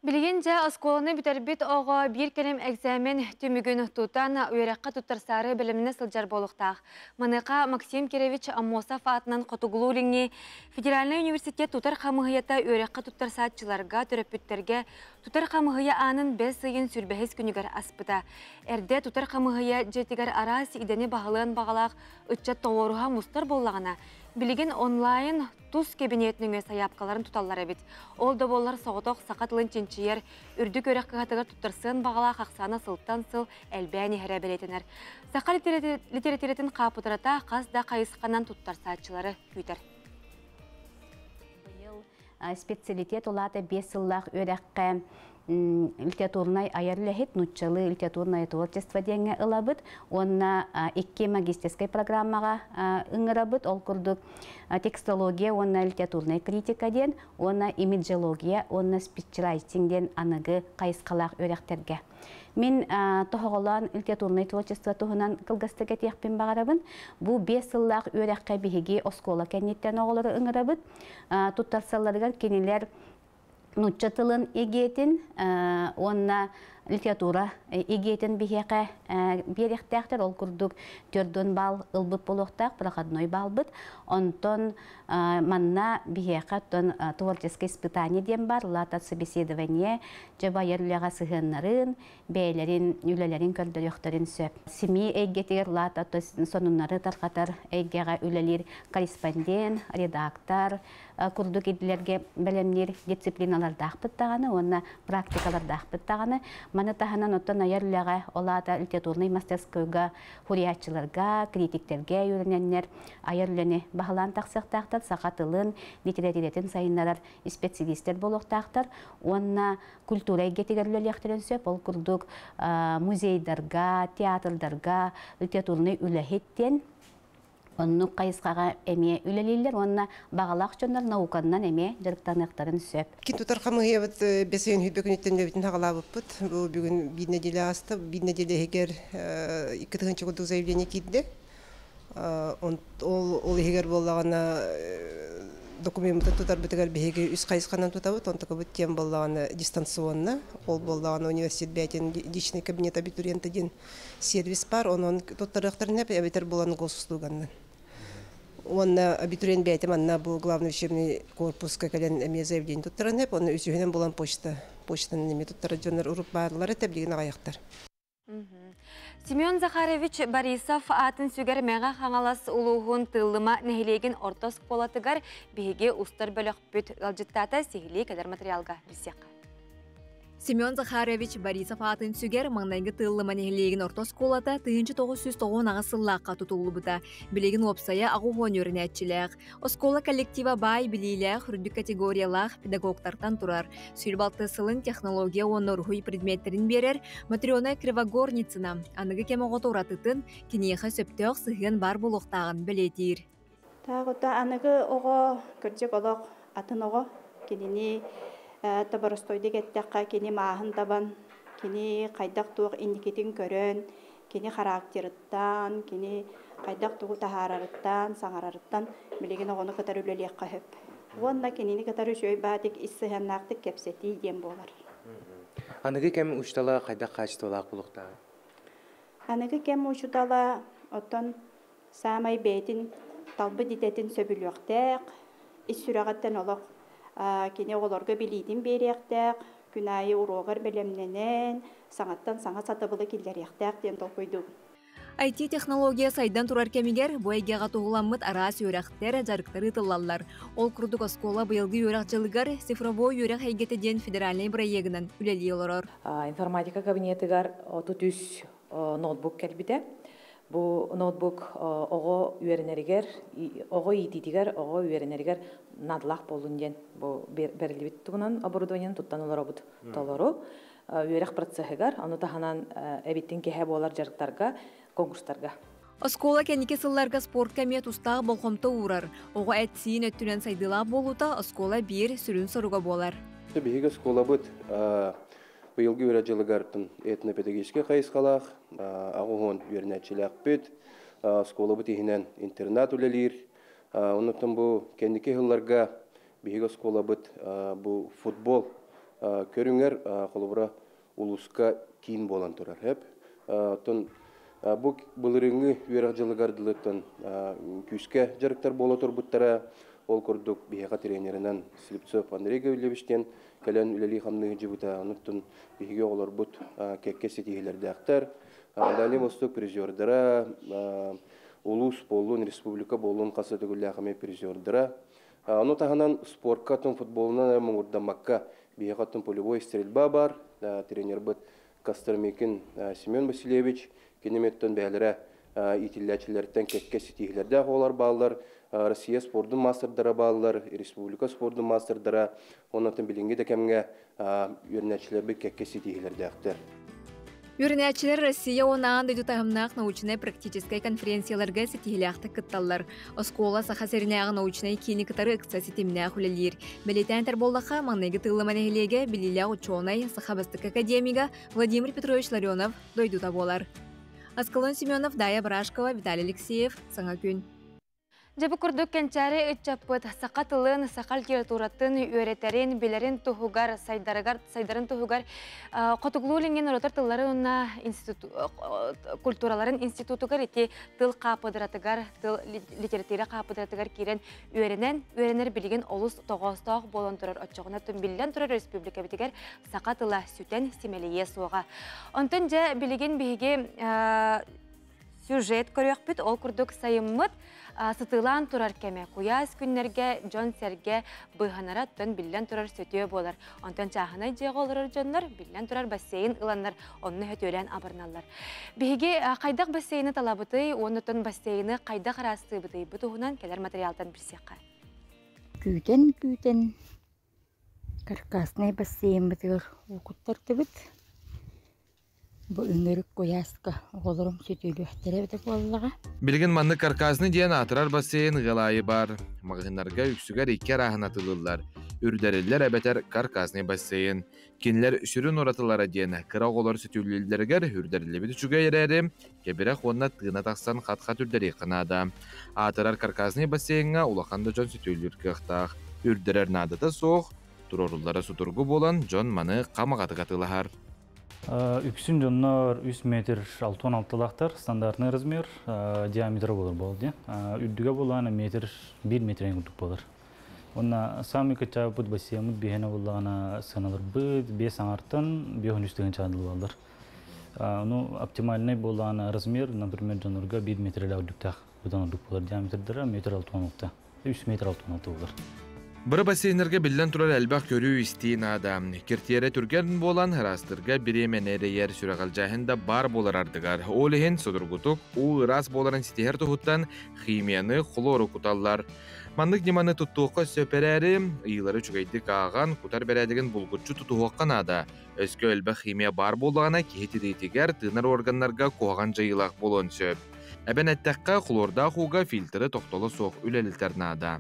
Билигин дьэ оскуоланы бүтэрбит оҕо биир кэлим экзамен түмүгүн тутан үөрэххэ туттарсаары бэлэмнэнэ сылдьар буолуохтаах. Маныаха Максим Кирович Аммосов аатынан Хотугулуу-Илиҥҥи федеральнай университет тутар хамыыһыйата үөрэххэ туттарсааччыларга, төрөппүттэргэ тутар хамыыһыйа аанын бэс ыйын сүүрбэһис күнүгэр аспыта. Эрдэ тутар хамыыһыйа дьиэтигэр араас идэни баһылыан баҕалаах ыччат тоҕуоруһа мустар буоллаҕына, билигин онлайн тус кэбиниэт нөҥүө сайаапкаларын туталлар эбит. Ол да буоллар соҕотох саха тылын чинчийэр үрдүк үөрэх кыһатыгар туттарсыан баҕалаах ахсаана сылтан сыл элбээн иһэрэ бэлиэтэнэр. Саха литэрэтиирэтин хаапыдырата хас да хайысханан туттарсааччылары күүтэр. Быйыл специалитет улаата 5 сыллаах үөрэххэ литературнай айар үлэһит, нууччалыы литературное творчество диэҥҥэ ылабыт уонна икки магистерскай программаҕа ыҥырабыт. Ол курдук текстология уонна литературная критика диэн уонна имиджология уонна спичрайтинг диэн аныгы хайысхалаах үөрэхтэргэ. Мин тоһоҕолоон литературнай творчество туһунан кылгастык этиэхпин баҕарабын. Бу 5 сыллаах үөрэххэ биһиги оскуола кэнниттэн оҕолору ыҥырабыт. Туттарсалларыгар кинилэр нуучча тылын эгиэтин уонна литература эгиэтин биһиэхэ биэриэхтээхтэр. Ол курдук төрдүн баал ылбыт буолуохтаах, проходной баалбыт. Онтон манна биһиэхэ оттон творческое испытание диэн бар, лата собеседование, дьэ байар үлэҕэ сыһыаннарын, бэйэлэрин үлэлэрин көрдөрүөхтэрин сөп. СМИ эйгэтигэр лата сонуннары тарҕатар эйгэҕэ үлэлиир корреспондент, редактор, курдук идэлэргэ бэлэмниир дисциплиналардаахпыт даҕаны уонна практикалардаахпыт даҕаны. Маны таһынан оттон айар үлэҕэ, ол аата литературнай мастерскойга суруйааччыларга, критиктэргэ үөрэнэннэр айар үлэни баһылаан тахсыахтаахтар, саха тылын, литэрэтиирэтин сайыннарар испэсэлиистэр буолуохтаахтар уонна культура эйгэтигэр үлэлиэхтэрин сөп. Ол курдук музейдарга, театрдарга литературнай үлэһит диэн оннук хайысхаҕа эмиэ үлэлииллэр уонна баҕалаах дьоннор науканнан эмиэ дьарыктаныахтарын сөп. Кин тутар хамыһыйабыт бэсиэн хүрбэ күнүттэн үлэбитин хаҕалаабыппыт. Бу бүгүн биир нэдиэлэ ааста. Биир нэдиэлэ иһигэр 2 тыһыынча курдук заявление киирдэ. Ол, ол иһигэр буоллаҕына Документын тутарбытыгар биһиги үс хайысханан тутабыт, онтукабыт тем буоллаҕына дистанционно, ол буоллаҕына университет бэйэтин личный кабинет абитуриента диэн сервис бар, онон туттарыахтарын эбэтэр булан госуслуганнан. Уонна абитуриент бэйэтэ манна бу главный учебный корпуска кэлэн эмиэ заявление туттаран эп, онно үсүһүнэн булан почта, почтанан эмиэ туттарар дьоннор уруп баарлар этэ, билигин аҕыйахтар. Семен Захарович Борисов аатын сүгэр Мэҥэ Хаҥалас улууһун Тыыллыма нэһилиэгин орто оскуолатыгар биһиги устар бөлөхпүт ыалдьыттаата сиһилии кэлэр материалга билсиэххэ. Семен Захарович Борисов аатын сүгэр маҥнайгы Тыыллыма нэһилиэгин орто оскуолата 1998 сыллаахха тутуллубута. Билигин уопсайа 80 үөрэнээччилээх. Оскуола коллектива баай билиилээх, үрдүк категориялаах педагогтартан турар. Сүүрбалты сылын технология уонна уруһуй предметтэрин биэрэр Матрена Кривогорницына аныгы кэм оҕото уратытын, киниэхэ сөптөөх сыһыан баар буолуохтааҕын бэлиэтиир. Тааҕыта аныгы оҕо, кырдьык олох атын оҕо. Кинини тоборостойдук эттэххэ, кини мааһын табан, кини хайдах-туох инникитин көрөн, кини характерыттан, кини хайдах тугу таһаарарыттан, саҥарарыттан билигин оҕону кытары үлэлиэххэ сөп. Уонна кинини кытары үчүгэй баатык ис сыһыаннаахтык кэпсэтии диэн буолар. Аныгы кэм учуутала хайдах хаачыстыбалаах буолуохтааҕый? Аныгы кэм учуутала оттон саамай бэйэтин талбыт идэтин сөбүлүөхтээх, ис сүрэҕиттэн олох кини оҕолорго билиитин биэриэхтээх, күн аайы уруогар бэлэмнэнэн, саҥаттан саҥа сатабылы киллэриэхтээх диэн толкуйдуубун. IT-технология сайдан турар кэмигэр бу эйгэҕэ туһуламмыт араас үөрэхтэр, дьарыктар ыытыллаллар. Ол курдук оскуола быйылгы үөрэх дьылыгар цифровой үөрэх эйгэтэ диэн федеральнай бырайыагынан үлэлии олорор. Информатика кабинетыгар 33 ноутбук кэлбитэ. Бу ноутбук оҕо үөрэнэригэр, оҕо иитиитигэр, оҕо үөрэнэригэр наадалаах буоллун диэн бу бэриллибит тугунан оборудованиены туттан олоробут толору. Үөрэх процеһыгар, ону таһынан эбиттин киһэ буолар дьарыктарга, конкурстарга. Оскуола кэнники сылларга спортка эмиэ тустаах болҕомто уурар. Оҕо эт-сиин өттүнэн сайдыылаах буолуута оскуола биир сүрүн соруга буолар. Биһиги оскуолабыт быйылгы үөрэх дьылыгар этнопедагогическай хайысхалаах, аҕыс үөрэнээччилээхпит. Оскуолабыт иһинэн интернат үлэлиир. Оннуттан бу кэнники сылларга биһиги оскуолабыт бу футбол көрүҥэр холобура улууска киин буолан турар. Оттон бу былырыыҥҥы үөрэх дьылыгар дылыттан күүскэ дьарыктар буола турбуттара. Ол курдук биһиэхэ тренеринэн Слепцов Андрей Гаврильевич диэн кэлэн үлэлии-хамныы сылдьыбыта. Онуттан биһиги оҕолорбут кэккэ ситиһиилэрдээхтэр. Дальний Восток призердара, улуус буоллун, республика буоллун хас да төгүллээх эмиэ призердара. Ону таһынан спортка оттон футболунан эрэ муҥурдаммакка биһиэхэ оттон полевой стрельба бар. Тренербит Костромикин Семен Васильевич кини эмиэттэн бэйэлэрэ иитиллээччилэртэн кэккэ ситиһиилэрдээх оҕолор бааллар. Россия спордун мастердара бааллар, республика спордун мастердара. Онон билиҥҥи да кэмҥэ үөрэнээччилэрбит кэккэ ситиһиилэрдээхтэр. Үөрэнээччилэр Россия уонна аан дойду таһымнаах научнай-практическай конференцияларга ситиһиилээхтик кытталлар. Оскуола Саха сиринээҕи научнай киини кытары ыкса ситимнээх үлэлиир. Бэлиэтээн этэр буоллахха, маҥнайгы Тыыллыма нэһилиэгэ билиилээх учуонай, саха бастакы академига Владимир Петрович Ларионов дойдута буолар. Аскалон Семенов, Дая Барашкова, Виталий Алексеев, Саҥа күн. Дьэ бу курдук кэнчээри ыччаппыт саха тылын, саха литературатын үөрэтэрин, билэрин туһугар, сайдарыгар, сайдарын туһугар хотугулуу-илиҥҥи норуоттар тылларын уонна институт, культураларын институтугар ити тыл хаапыдыратыгар, тыл литература хаапыдыратыгар киирэн үөрэнэн, үөрэнэр билигин олус тоҕоостоох буолан турар оччоҕуна биллэн турар республикабытыгар саха тыла сүтэн симэлийиэ суоҕа. Онтон дьэ билигин биһиги сюжет көрүөхпүт. Ол курдук сайыммыт сытыылаан турар кэмэ куйаас күннэргэ дьон-сэргэ быыһанара оттон биллэн турар сөтүө буолар. Онтон чааһынай дьиэҕэ олорор дьоннор биллэн турар бассейн ыланнар онно сөтүөлээн абырналлар. Биһиги хайдах бассейны талабытый уонна оттон бассейны хайдах араастыыбытый бу туһунан кэлэр материалтан билсиэххэ. Күүтэн-күүтэн каркаснай бассейммытыгар уу куттардыбыт. Бу ыҥырык куйааска оҕолорум сөтүөлүөхтэрэ эбитэ буоллаҕа. Билигин маннык каркасный диэн аатырар бассейн ыал аайы баар. Маҕаһыыннарга үксүгэр икки арааһын атыылыыллар. Үрдэриллэр эбэтэр каркасный бассейн. Кинилэр сүрүн уратылара диэн кыра оҕолор сөтүөлүүллэригэр үрдэриллибит үчүгэй эрээри, кэбирэх уонна тыына тахсан хат-хат үрдэриэххэ наада. Аатырар каркасный бассейҥҥа улахан да дьон сөтүөлүүр кыахтаах. Үрдэрэр наадата суох, туруоруллара судургу буолан дьон маны хамаҕатык атыылаһар. Үксүн дьоннор 3 метр 66-лаахтар, стандартный размер, диаметра болар бол дии. Үрдүгэ болаана метр 1 метр курдук болар. Онна самый кычаабыт бассейммыт биһиэнэ буоллаҕына сыаналарбыт биэс аҥартан 5 тыһыынчаҕа дылы буолаллар. Ну, оптимальный буоллаҕына размер, например, дьоннорго 1 метрлээх үрдүктээх быдан ордук буолар диаметрдара метр 66. 3 метр 66 буолар. Бары бассейннарга биллэн турар элбэх көрүү-истии наада. Киртиэрэ түргэн буолан, ыраастырга бириэмэни эрэйэр сүрэҕэлдьээһин да баар буолар ардыгар. Ол иһин судургутук уу ыраас буоларын ситиһэр туһуттан химияны, хлору куталлар. Маннык ньыманы туттуохха сөп эрээри, ыйыылары үчүгэйдик ааҕан, кутар бэрээдэгин булгуччу тутуһуохха наада. Өскө элбэх химия баар буоллаҕына, киһи тириитигэр, тыынар органнарга куһаҕан дьайыылаах буолуон сөп. Эбэн эттэххэ, хлордаах ууга фильтры тохтоло суох үлэлэтэр наада.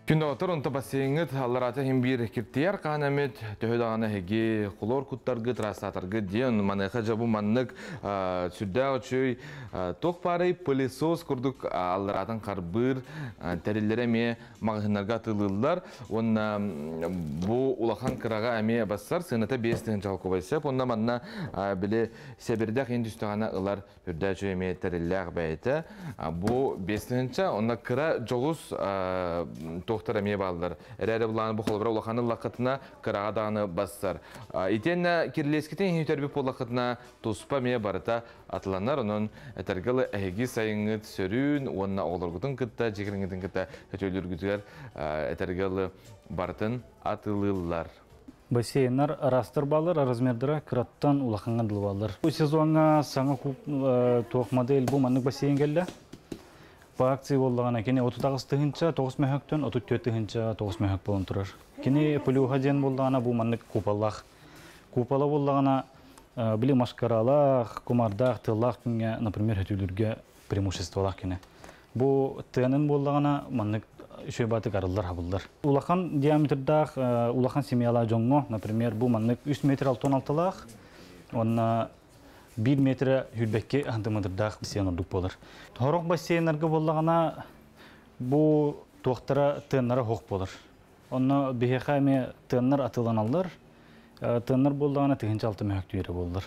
Күн онто бассейҥҥыт аллараата иһин биир киртийэр хаан эмит төһө даҕаны эһиги хлор куттаргыт, ыраастаатаргыт диэн маныаха дьэ бу маннык сүрдээх үчүгэй туох баарый пылесос курдук аллараатын харбыыр тэриллэрэ эмиэ маҕаһыыннарга атыылыыллар уонна бу улахан кыраҕа эмиэ бассар сыаната 5 тыһыынча холкуобай сөп уонна манна били сэбирдэх иһин түстэҕинэ ылар үрдээчү эмиэ тэриллээх бэйэтэ. Бу 5 тыһыынча, онно кыра дьоҕус туохтар эмиэ бааллар. Эрээри булааны бу холобура улахан ыллаххытына кыраҕа даҕаны бассар. Итиэннэ кирлиэскитин иһин үтэрбит буоллаххытына туспа эмиэ барыта атыланар. Онон этэргэ эһиги сайыҥҥыт сөрүүн уонна оҕолоргутун кытта, дьиэ кытта өтөлүргүтүгэр этэргэ барытын атылыыллар. Бассейннар араастар бааллар, размердара кыраттан улаханга дылы бааллар. Бу сезоҥҥа саҥа туох модель бу маннык бассейн кэллэ. По акции буоллаҕына кини 38 тыһыынча 9 мөһөктөн 34 тыһыынча 9 мөһөк буолан турар. Кини плюһа диэн буоллаҕына бу маннык куполлаах. Купола буоллаҕына били машкаралаах, кумардаах, тыллаах күҥҥэ, например, хөтүүлүргэ преимуществолаах кини. Бу тыанын буоллаҕына маннык үчүгэй арыллар хабыллар. Улахан диаметрдаах, улахан семьялаах дьоҥҥо, например, бу маннык 3 метр 66-лаах, онна 1 метр хүрбэкки сантиметрдаах бассейн ордук буолар. Хорох бассейннарга буоллаҕына бу туохтара тыаннара хоох буолар. Онно биһиэхэ эмиэ тыаннар атыыланаллар. Тыаннар буоллаҕына 1006 мөһөк түйэрэ буоллар.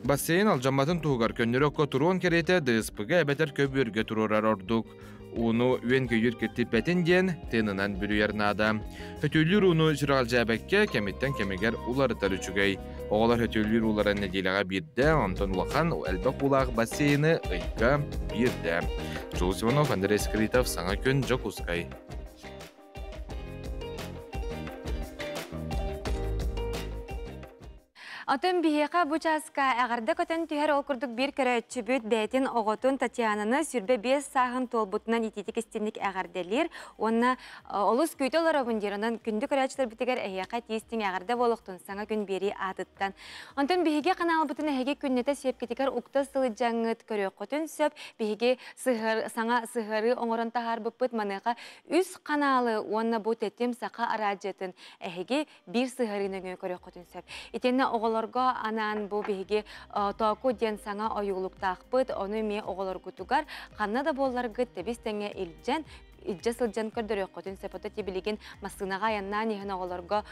Бассейн алдьамматын туһугар көннөрү окко туруон кэриэтэ ДСП-га эбэтэр көбүөргэ туруорар ордук. Ууну үөн-көйүүр киртиппэтин диэн тыынынан бүрүйэр наада. Хөтүүлүүр ууну сүрэҕэлдьээбэккэ кэмиттэн кэмигэр уларытар үчүгэй. Оҕолор хөтүүлүүр ууларын нэдиэлэҕэ биирдэ, онтон улахан элбэх уулаах бассейны ыйга биирдэ. Джулс Иванов, Андрей Скритов, Саҥа күн, Дьокуускай. Отон биһиэхэ бу чааска эҕэрдэ көтөн түһэр. Ол курдук биир көрөөччүбүт бэйэтин оҕотун Татьянаны 25 сааһын туолбутунан итиитик истиҥник эҕэрдэлиир уонна олус күүтэ олоробун диир. Онон күндү көрөөччүлэрбитигэр эһиэхэ тиистиҥ эҕэрдэ буолуохтун Саҥа күн биэрии аатыттан. Онтон биһиги каналбытын эһиги күннэтэ сиэпкитигэр укта сылдьаҥҥыт көрүөххүтүн сөп. Биһиги саҥа сыһыарыы оҥорон таһаарбыппыт. Маныаха үс каналы уонна бу Тэтим Саха араадьыйатын эһиги биир сыһыарыы нөҥүө көрүөххүтүн сөп. Итиэннэ оҕолорго анаан бу биһиги Тооку диэн саҥа ойуулуктаахпыт, ону эмиэ оҕолоргутугар ханна да буолларгыт тэбис тэҥҥэ илдьэн илдьэ сылдьан көрдөрүөххүтүн сөп. Ото билигин массыынаҕа айаннаан иһэн оҕолорго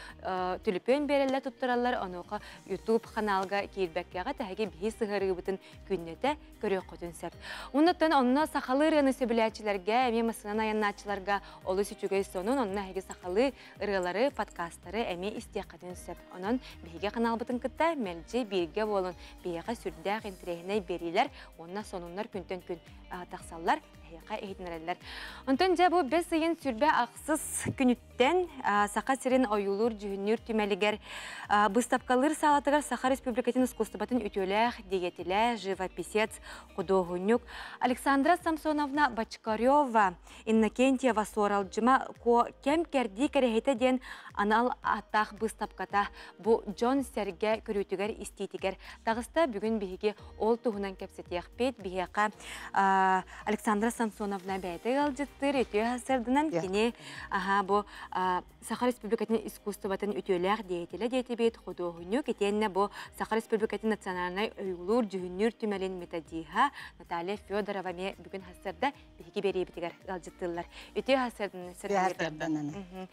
түлүпүөн биэрэллэр, туттараллар, онуоха YouTube каналга киирбэккэҕэ тэһиги биһи сыһыарыыбытын күннэтэ көрүөххүтүн сөп. Оннуттан онно сахалыы ырыаны сөбүлээччилэргэ, эмиэ массыынан айаннааччыларга олус үчүгэй сонун, онно эһиги сахалыы ырыалары, подкасттары эмиэ истиэххитин сөп. Онон биһиги каналбытын кытта мэлдьи бииргэ буолун, биһиэхэ сүрдээх интэриэһинэй биэриилэр уонна сонуннар күнтэн күн тахсаллар, эһиэхэ иһитиннэрэллэр. Онтон дьэ бу 5 ыйын 26 күнүттэн Саха сирин ойуулуур дьүһүннүүр түмэлигэр быыстапкалыыр саалатыгар Саха Республикатын искусствотын үтүөлээх деятелэ, живописец, худуоһунньук Александра Самсоновна Бочкарева Иннокентьева Суоралдьыма Куо кэм кэрдии кэрэһитэ диэн анал ааттаах быыстапката бу дьон сэргэ көрүүтүгэр истиитигэр таҕыста. Бүгүн биһиги ол туһунан кэпсэтиэхпит. Биһиэхэ Александра Самсоновна бэйэтэ ыалдьыттыыр үтүө сарсыарданан кини аха бу Саха Республикатын искусствотын үтүөлээх деятелэ диэтибит худуоһунньук итиэннэ бу Саха Республикатын национальнай ойуулуур дьүһүннүүр түмэлин методиһа Наталья Федорова эмиэ бүгүн сарсыарда биһиги биэриибитигэр ыалдьыттыыллар. Үтүө сарсыарданан.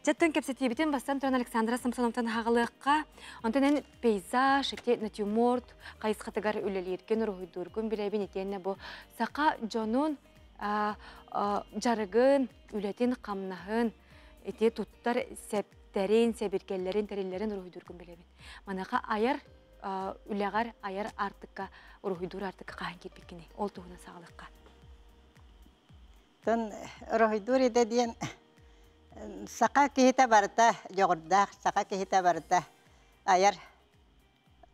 Чаттан кэпсэтиибитин бастан туран Александра Самсоновтан хаҕалыахха. Онтон эн пейзаж, ити натюрморт хайысхатыгар үлэлииргин, уруһуйдуургун билэбин итиэннэ бу саха дьонун дьарыгын, үлэтин, хамнаһын, ити туттар сэптэрин, сэбиргэллэрин, тэриллэрин уруһуйдуургун билэбин. Маныаха айар үлэҕэр, айар аартыкка, уруһуйдуур аартыкка хаһан киирбиккиний? Ол туһунан саҕалыахха. Тон уруһуйдуур идэ диэн саха киһитэ барыта дьоҕурдаах, саха киһитэ барыта айар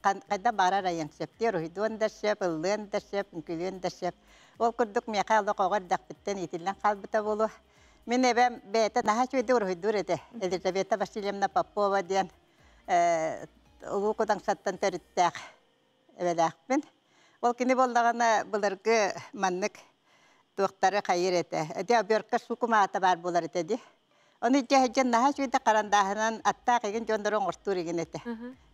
хайда баарар айан сөп уруһуйдуон да сөп, ыллыан да сөп, үҥкүүлүөн да сөп. Ол курдук миэхэ олох оҕо эрдэхпиттэн иитиллэн хаалбыта буолуо. Мин эбэм бэйэтэ наһаа үчүгэйдик уруһуйдуур этэ. Елизавета Васильевна Попова диэн Улуу Кудаҥсаттан төрүттээх эбэлээхпин. Ол кини буоллаҕына былыргы маннык туохтары хайыр этэ. Эти обертка сукумаата баар буолар этэ дии. Ону илдьэ сылдьан наһаа үчүгэйдик харандааһынан аттаах игин дьоннору оҥортуур игин этэ.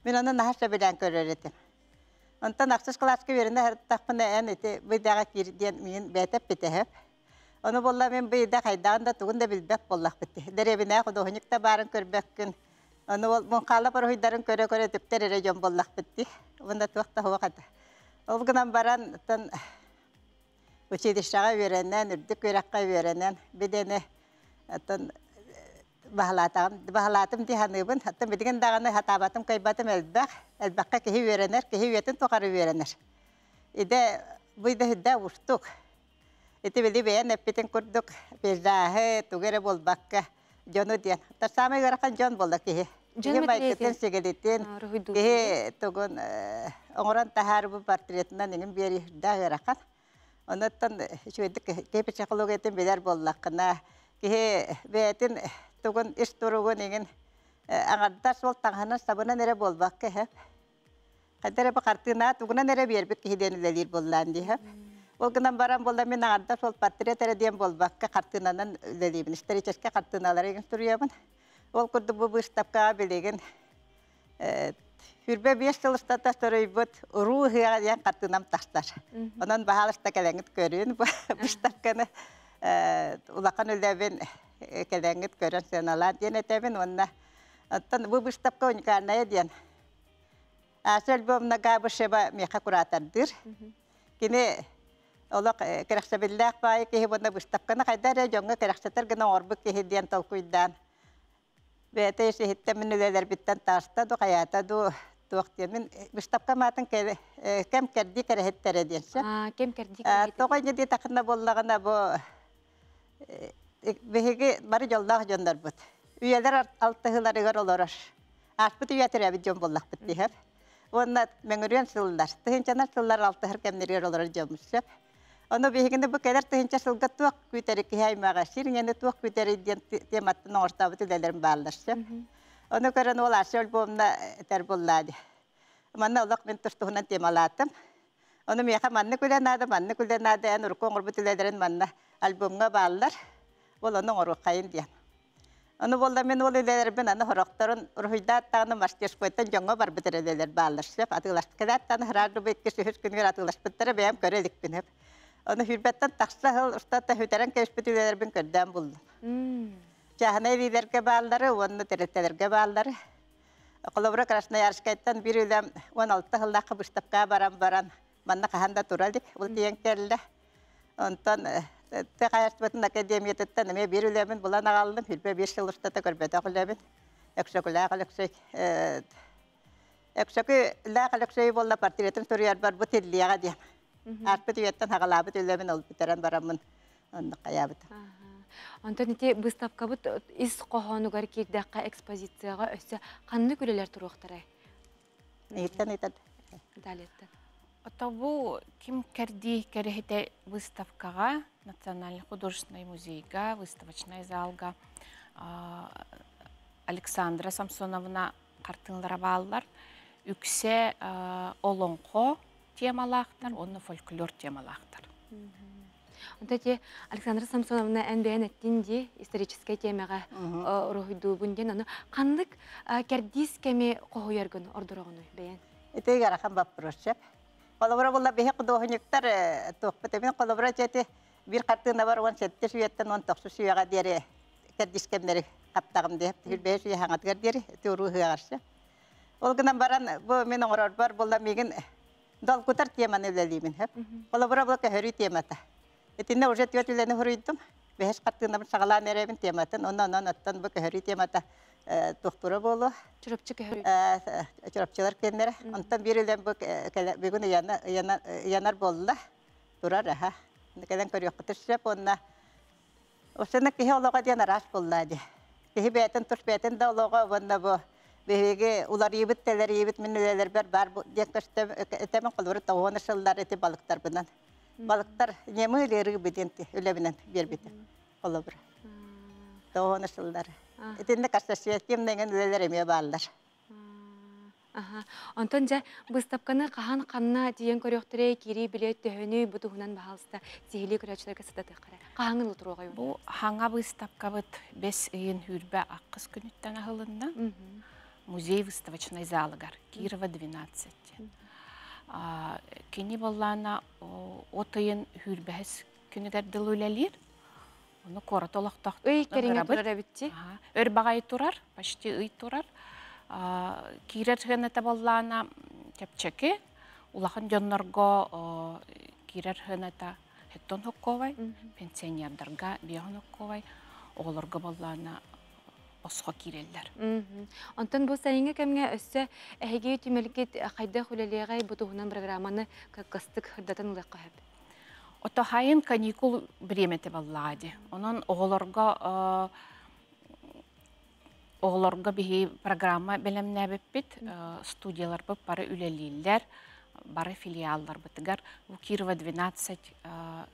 Мин ону наһаа сөбүлээн көрөр этим. Онтон ахсыс кылааска үөрэнэ сырыттахпына эн ити бу идэҕэ киир диэн миигин бэйэтэ эппитэ Ону буолла мин бу идэ хайдаҕын да тугун да билбэт буоллахпыт. Дэриэбинэҕэ худуоһунньук да баарын көрбөккүн. Ону ол муҥхаалап уруһуйдарын көрө-көрө түптэр эрэ дьон буоллахпыт дии. Уонна туох да суох этэ. Ол гынан баран, оттон училищеҕа үөрэнэн, үрдүк үөрэххэ үөрэнэн, бидэни оттон баһылаатаҕым, баһылаатым дии саныыбын. Оттон билигин даҕаны сатаабатым, кыайбатым элбэх. Элбэххэ киһи үөрэнэр, киһи үйэтин тухары үөрэнэр. Идэ бу идэ сүрдээх уустук. Ити били бэйэн эппитин курдук пейзажы тугу эрэ буолбакка дьону диэн. Та самый ыарахан дьон буолла киһи. Киһи майгытын, сигилитин, киһи тугун оҥорон таһаарбыт портретынан иҥин биэриирдээх ыарахан. Онуттан үчүгэйдик киһи психологиятын билэр буоллаххына, киһи бэйэтин тугун ис туругун иҥин аҥардас ол таҥаһынан сабынан эрэ буолбакка иһэ. Хайда эрэ бу хартыына тугунан эрэ биэрбит киһи диэн үлэлиир буоллаан диэһэ. Ол гынан баран буолла мин аҥардас ол портрет эрэ диэн буолбакка хартыынанан үлэлиибин. Историческай хартыыналары игин суруйабын. Ол курдук бу быыстапкаҕа билигин 25 сыл устата суруйбут Уруу ыһыаҕа диэн хартыынам тахсар. Онон баһаалыста кэлэҥҥит көрүүн бу быыстапканы улахан үлэбин кэлэҥҥит көрөн сыаналаан диэн этэбин уонна оттон бу быыстапка уникальная диэн Ася Львовна Габышева миэхэ куратордыыр. Кини олох кэрэхсэбиллээх баайы киһи уонна быыстапканы хайда эрэ дьоҥҥо кэрэхсэтэр гына оҥорбут киһи диэн толкуйдаан бэйэтэ ис-иһиттэн мин үлэлэрбиттэн тааста ду хайаата ду туох диэн мин быыстапкам аатын кэм кэрдии кэрэһиттэрэ диэн сөп. Кэм кэрдии Тоҕо инньэ диэтэххинэ буоллаҕына бу биһиги бары дьоллоох дьоннорбут. Үйэлэр алтыһыыларыгар олорор. Ааспыт үйэ төрөөбүт дьон буоллахпыт диһэр. Уонна мөҥүрүөн сыллар, тыһыынчанан сыллар алтыһар кэмнэригэр олорор дьоммут сөп. Ону биһигини бу кэлэр тыһыынча сылга туох күүтэри киһи аймаҕа сир иҥэни туох күүтэрий диэн тематтан оҥортообут үлэлэрим бааллар сөп. Ону көрөн уол Ася Альбомна этэр буоллаа дии. Манна олох мин тус туһунан темалаатым. Ону миэхэ маннык үлэ наада, маннык үлэ наада, эн урукку оҥорбут үлэлэрин манна альбомҥа бааллар. Ол ону оҥоруоххайын диэн. Ону буолла мин ол үлэлэрбин аны сорохторун уруһуйдаат даҕаны мастерскойтан дьоҥҥо барбыт эрэ үлэлэр бааллар сөп. Атыыласпыт даҕаны хыраардыбы иккис үһүс күнүгэр атыыласпыттара бэйэм көрө иликпин сөп. Ону сүүрбэттэн тахса сыл устата сүтэрэн кэбиспит үлэлэрбин көрдөөн буллум. Чааһынай эбиилэргэ бааллары уонна тэрилтэлэргэ бааллары. Холобура, Красноярскайтан биир үлэм 16 сыллаахха быыстапкаҕа баран баран манна хаһан да тура илик, ол тиийэн кэллэ. Онтон тыа хаһаайыстыбатын академиятыттан эмиэ биир үлэбин булан аҕаллым, 25 сыл устата көрбөтөх үлэбин. Өксөкүлээх Өлөксөй Өксөкүлээх Өлөксөй буолла портретын суруйарбар бу тиллиэҕэ диэн. Ааспыт үйэттэн саҕалаабыт үлэбин ол бүтэрэн бараммын оннук хайаабытым. Онтон ити быыстапкабыт ис хоһоонугар киирдэххэ экспозицияҕа өссө ханнык үлэлэр туруохтарай? Ыйыттан ыйтан. Далиеттан. Ото бу ким кэрдии кэрэһитэ выставкаҕа Национальный художественный музейга, выставочнай залга Александра Самсоновна хартыыналара бааллар. Үксэ олоҥхо темалаахтар уонна фольклор темалаахтар. Онто те Александра Самсоновна эн бэйэн эттин ди историческай темаҕа уруһуйдуубун диэн, аны ханнык кэрдиис кэми хоһуйаргын ордороҕунуй бэйэн? Ити ыарахан боппуруос сөп. Холобура буолла биһи худуоһунньуктар туохпут эбин холобура дьэти биир хартыына бар 17 үйэттэн 19 үйэҕэ диэри кэрдиис кэмнэри хаптаҕым диэп түһүлбэһи сүйэ хаҥатыгар диэри ити уруу ыһыаҕарсы. Ол гынан баран бу мин оҥорорбор буолла миигин долгутар теманы үлэлиибин хөп. Холобура бу көһөрүү темата. Итиннэ уже түөрт үлэни хуруйдум. Бэһис хартыынабын саҕалаан эрэбин тематын, онон онон оттон бу көһөрүү темата туохтура буолуо. Чурапчы көһөрүү. Чурапчылар киэннэрэ. Онтон биир үлэм бу бүгүн ыйанар буолла. Турар аха. Кэлэн көрүөххүтүр сөп уонна Осена киһи олоҕо диэн араас буолла дии. Киһи бэйэтин тус бэйэтин да олоҕо уонна бу биһиги уларыйбыт, тэлэрийбит мин үлэлэрбэр баар диэн көстөм этэмин холобура тоҕуона сыллар ити балыктарбынан. Балыктар немы рыбы диэн үлэбинэн биэрбитим холобура. Тоҕуона сыллар. Итиннэ кассасиятим үлэлэр эмиэ бааллар. Онтон дьэ быыстапканы хаһан ханна тиийэн көрүөхтэрэй, киирии билиэт төһөнүй, бу туһунан баһаалыста сиһилии көрөөччүлэргэ сытатыаххара. Хаһаҥын утуруоҕай? Бу хаҥа быыстапкабыт бэс ыйын хүрбэ аккыс күнүттэн аһылынна. Музей выставочнай залыгар Кирова 12. Кини боллаана от ыйын хүрбэһис күнүгэр дыл үлэлиир. Ону куорат олохтоох Ый кэриҥэ турар эбитти. Өр баҕайы турар, почти ый турар. Киирэр сыаната боллаана чэпчэки, улахан дьоннорго киирэр сыаната хеттон хокковай, пенсионердарга биэһон хокковай, оҕолорго боллаана босхо киирэллэр. Онтон бу сайыҥҥы кэмҥэ өссө эһиги түмэлгит хайдах үлэлиэҕэй, бу туһунан программаны кыстык сырдатан ылыахха сөп. Ото хайын каникул бириэмэтэ баллаҕа дии. Онон оҕолорго оҕолорго биһи программа бэлэмнээбиппит, студияларбыт бары үлэлииллэр, бары филиалларбытыгар. Бу Кирова 12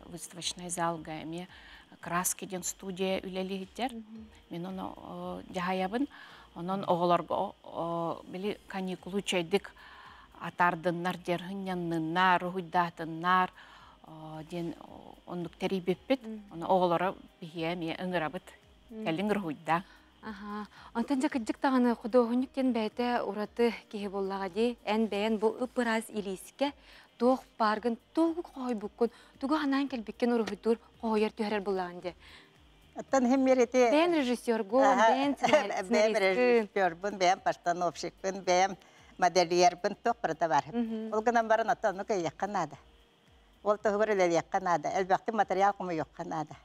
выставочный залга эмиэ краски диэн студия үлэлииһиттэр. Мин ону дьаһайабын. Онон оҕолорго били каникулу үчэйдик атаардыннар диэр хынньанныннар, уһуйдаатыннар диэн оннук тэрийбиппит. Ону оҕолоро биһиэ эмиэ ыҥырабыт. Кэлин уруһуйда. Аха. Онтон дьэ кырдьык даҕаны худуоһунньук диэн бэйэтэ ураты киһи буоллаҕа дии. Эн бэйэн бу ып-ыраас илиискэ туох бааргын, тугу хоһуйбуккун, тугу анаан кэлбиккин уруһуйдуур, хоһуйар түһэрэр буоллаҕын дии. Оттон химмер ити Бэйэн режиссергун, бэйэн бэйэм режиссербун, бэйэм постановщикпын, бэйэм модельербын туох барыта бар. Ол гынан баран оттон ону кыайыахха наада. Ол туһугар үлэлиэххэ наада. Элбэхтик материал хомуйуохха наада.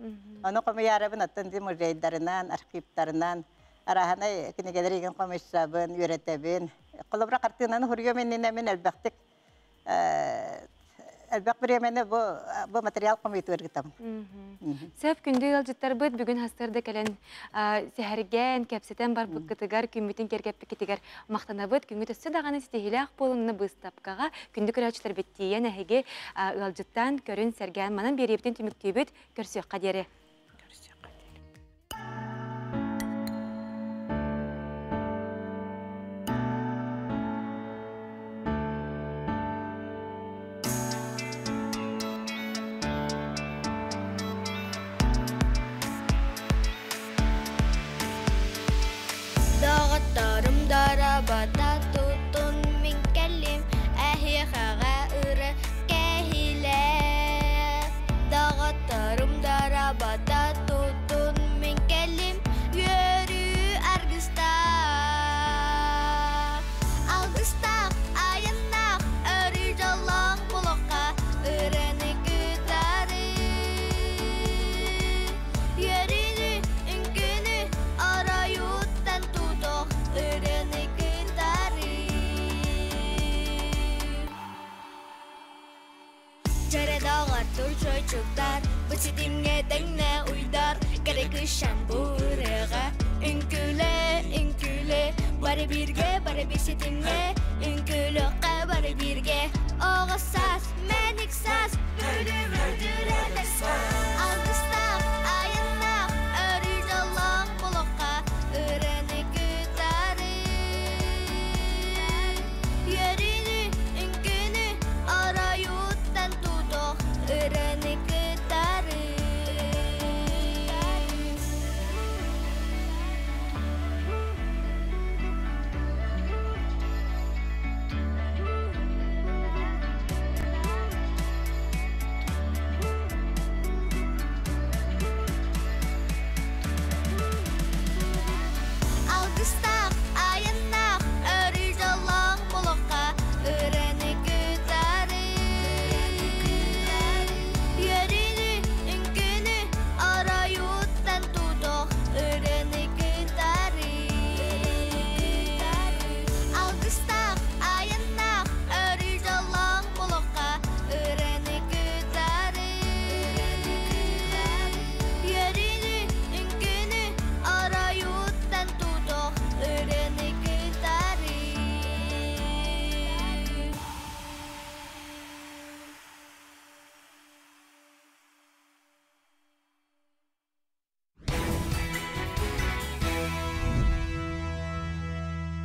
Ону хомуйаарабын оттон ди музейдарынан, архивтарынан, арааһынай кинигэлэр игин хомуйсабын, үөрэтэбин. Холобура хартыынаны хуруйуом иннинэ мин элбэхтик элбэх бириэмэни бу бу материал хомуйтугар ыытабын. Сөп, күндү ыалдьыттарбыт, бүгүн хастарда кэлэн сэһэргээн, кэпсэтэн барбыккытыгар, күммүтүн кэргэппиккитигэр махтанабыт. Күҥҥүт өссө даҕаны ситиһиилээх буолунна быыстапкаҕа. Күндү көрөөччүлэрбит тиийэн эһиги ыалдьыттаан, көрүн, сэргээн, манан биэриэбитин түмүктүүбүт. Көрсүөххэ диэри. Көрсүөххэ диэри. Доҕотторум дорабата тутун мин кэллим, эһиэхэҕэ ыры кэһилээх. Доҕотторум дорабата тутун мин кэллим, үөрүү аргыстаах. Алгыстаах, айаннаах, өрүү дьоллоох буолуохха, ырыаны кытары. Үөрүүнү, үҥкүүнү оройуттан тутуох, ырыаны кытары. Чэрэ доҕор турчойчуктар, бу ситимҥэ тэҥнэ уйдар, кэрэ кыысчаан бу ырыаҕа. Үҥкүүлэ, үҥкүүлэ, бары бииргэ, бары биир ситимҥэ, үҥкүүлүөххэ бары бииргэ. Оҕо саас, мэник саас, бүлүү-бүлдүрэтэр саас. Алгыстаах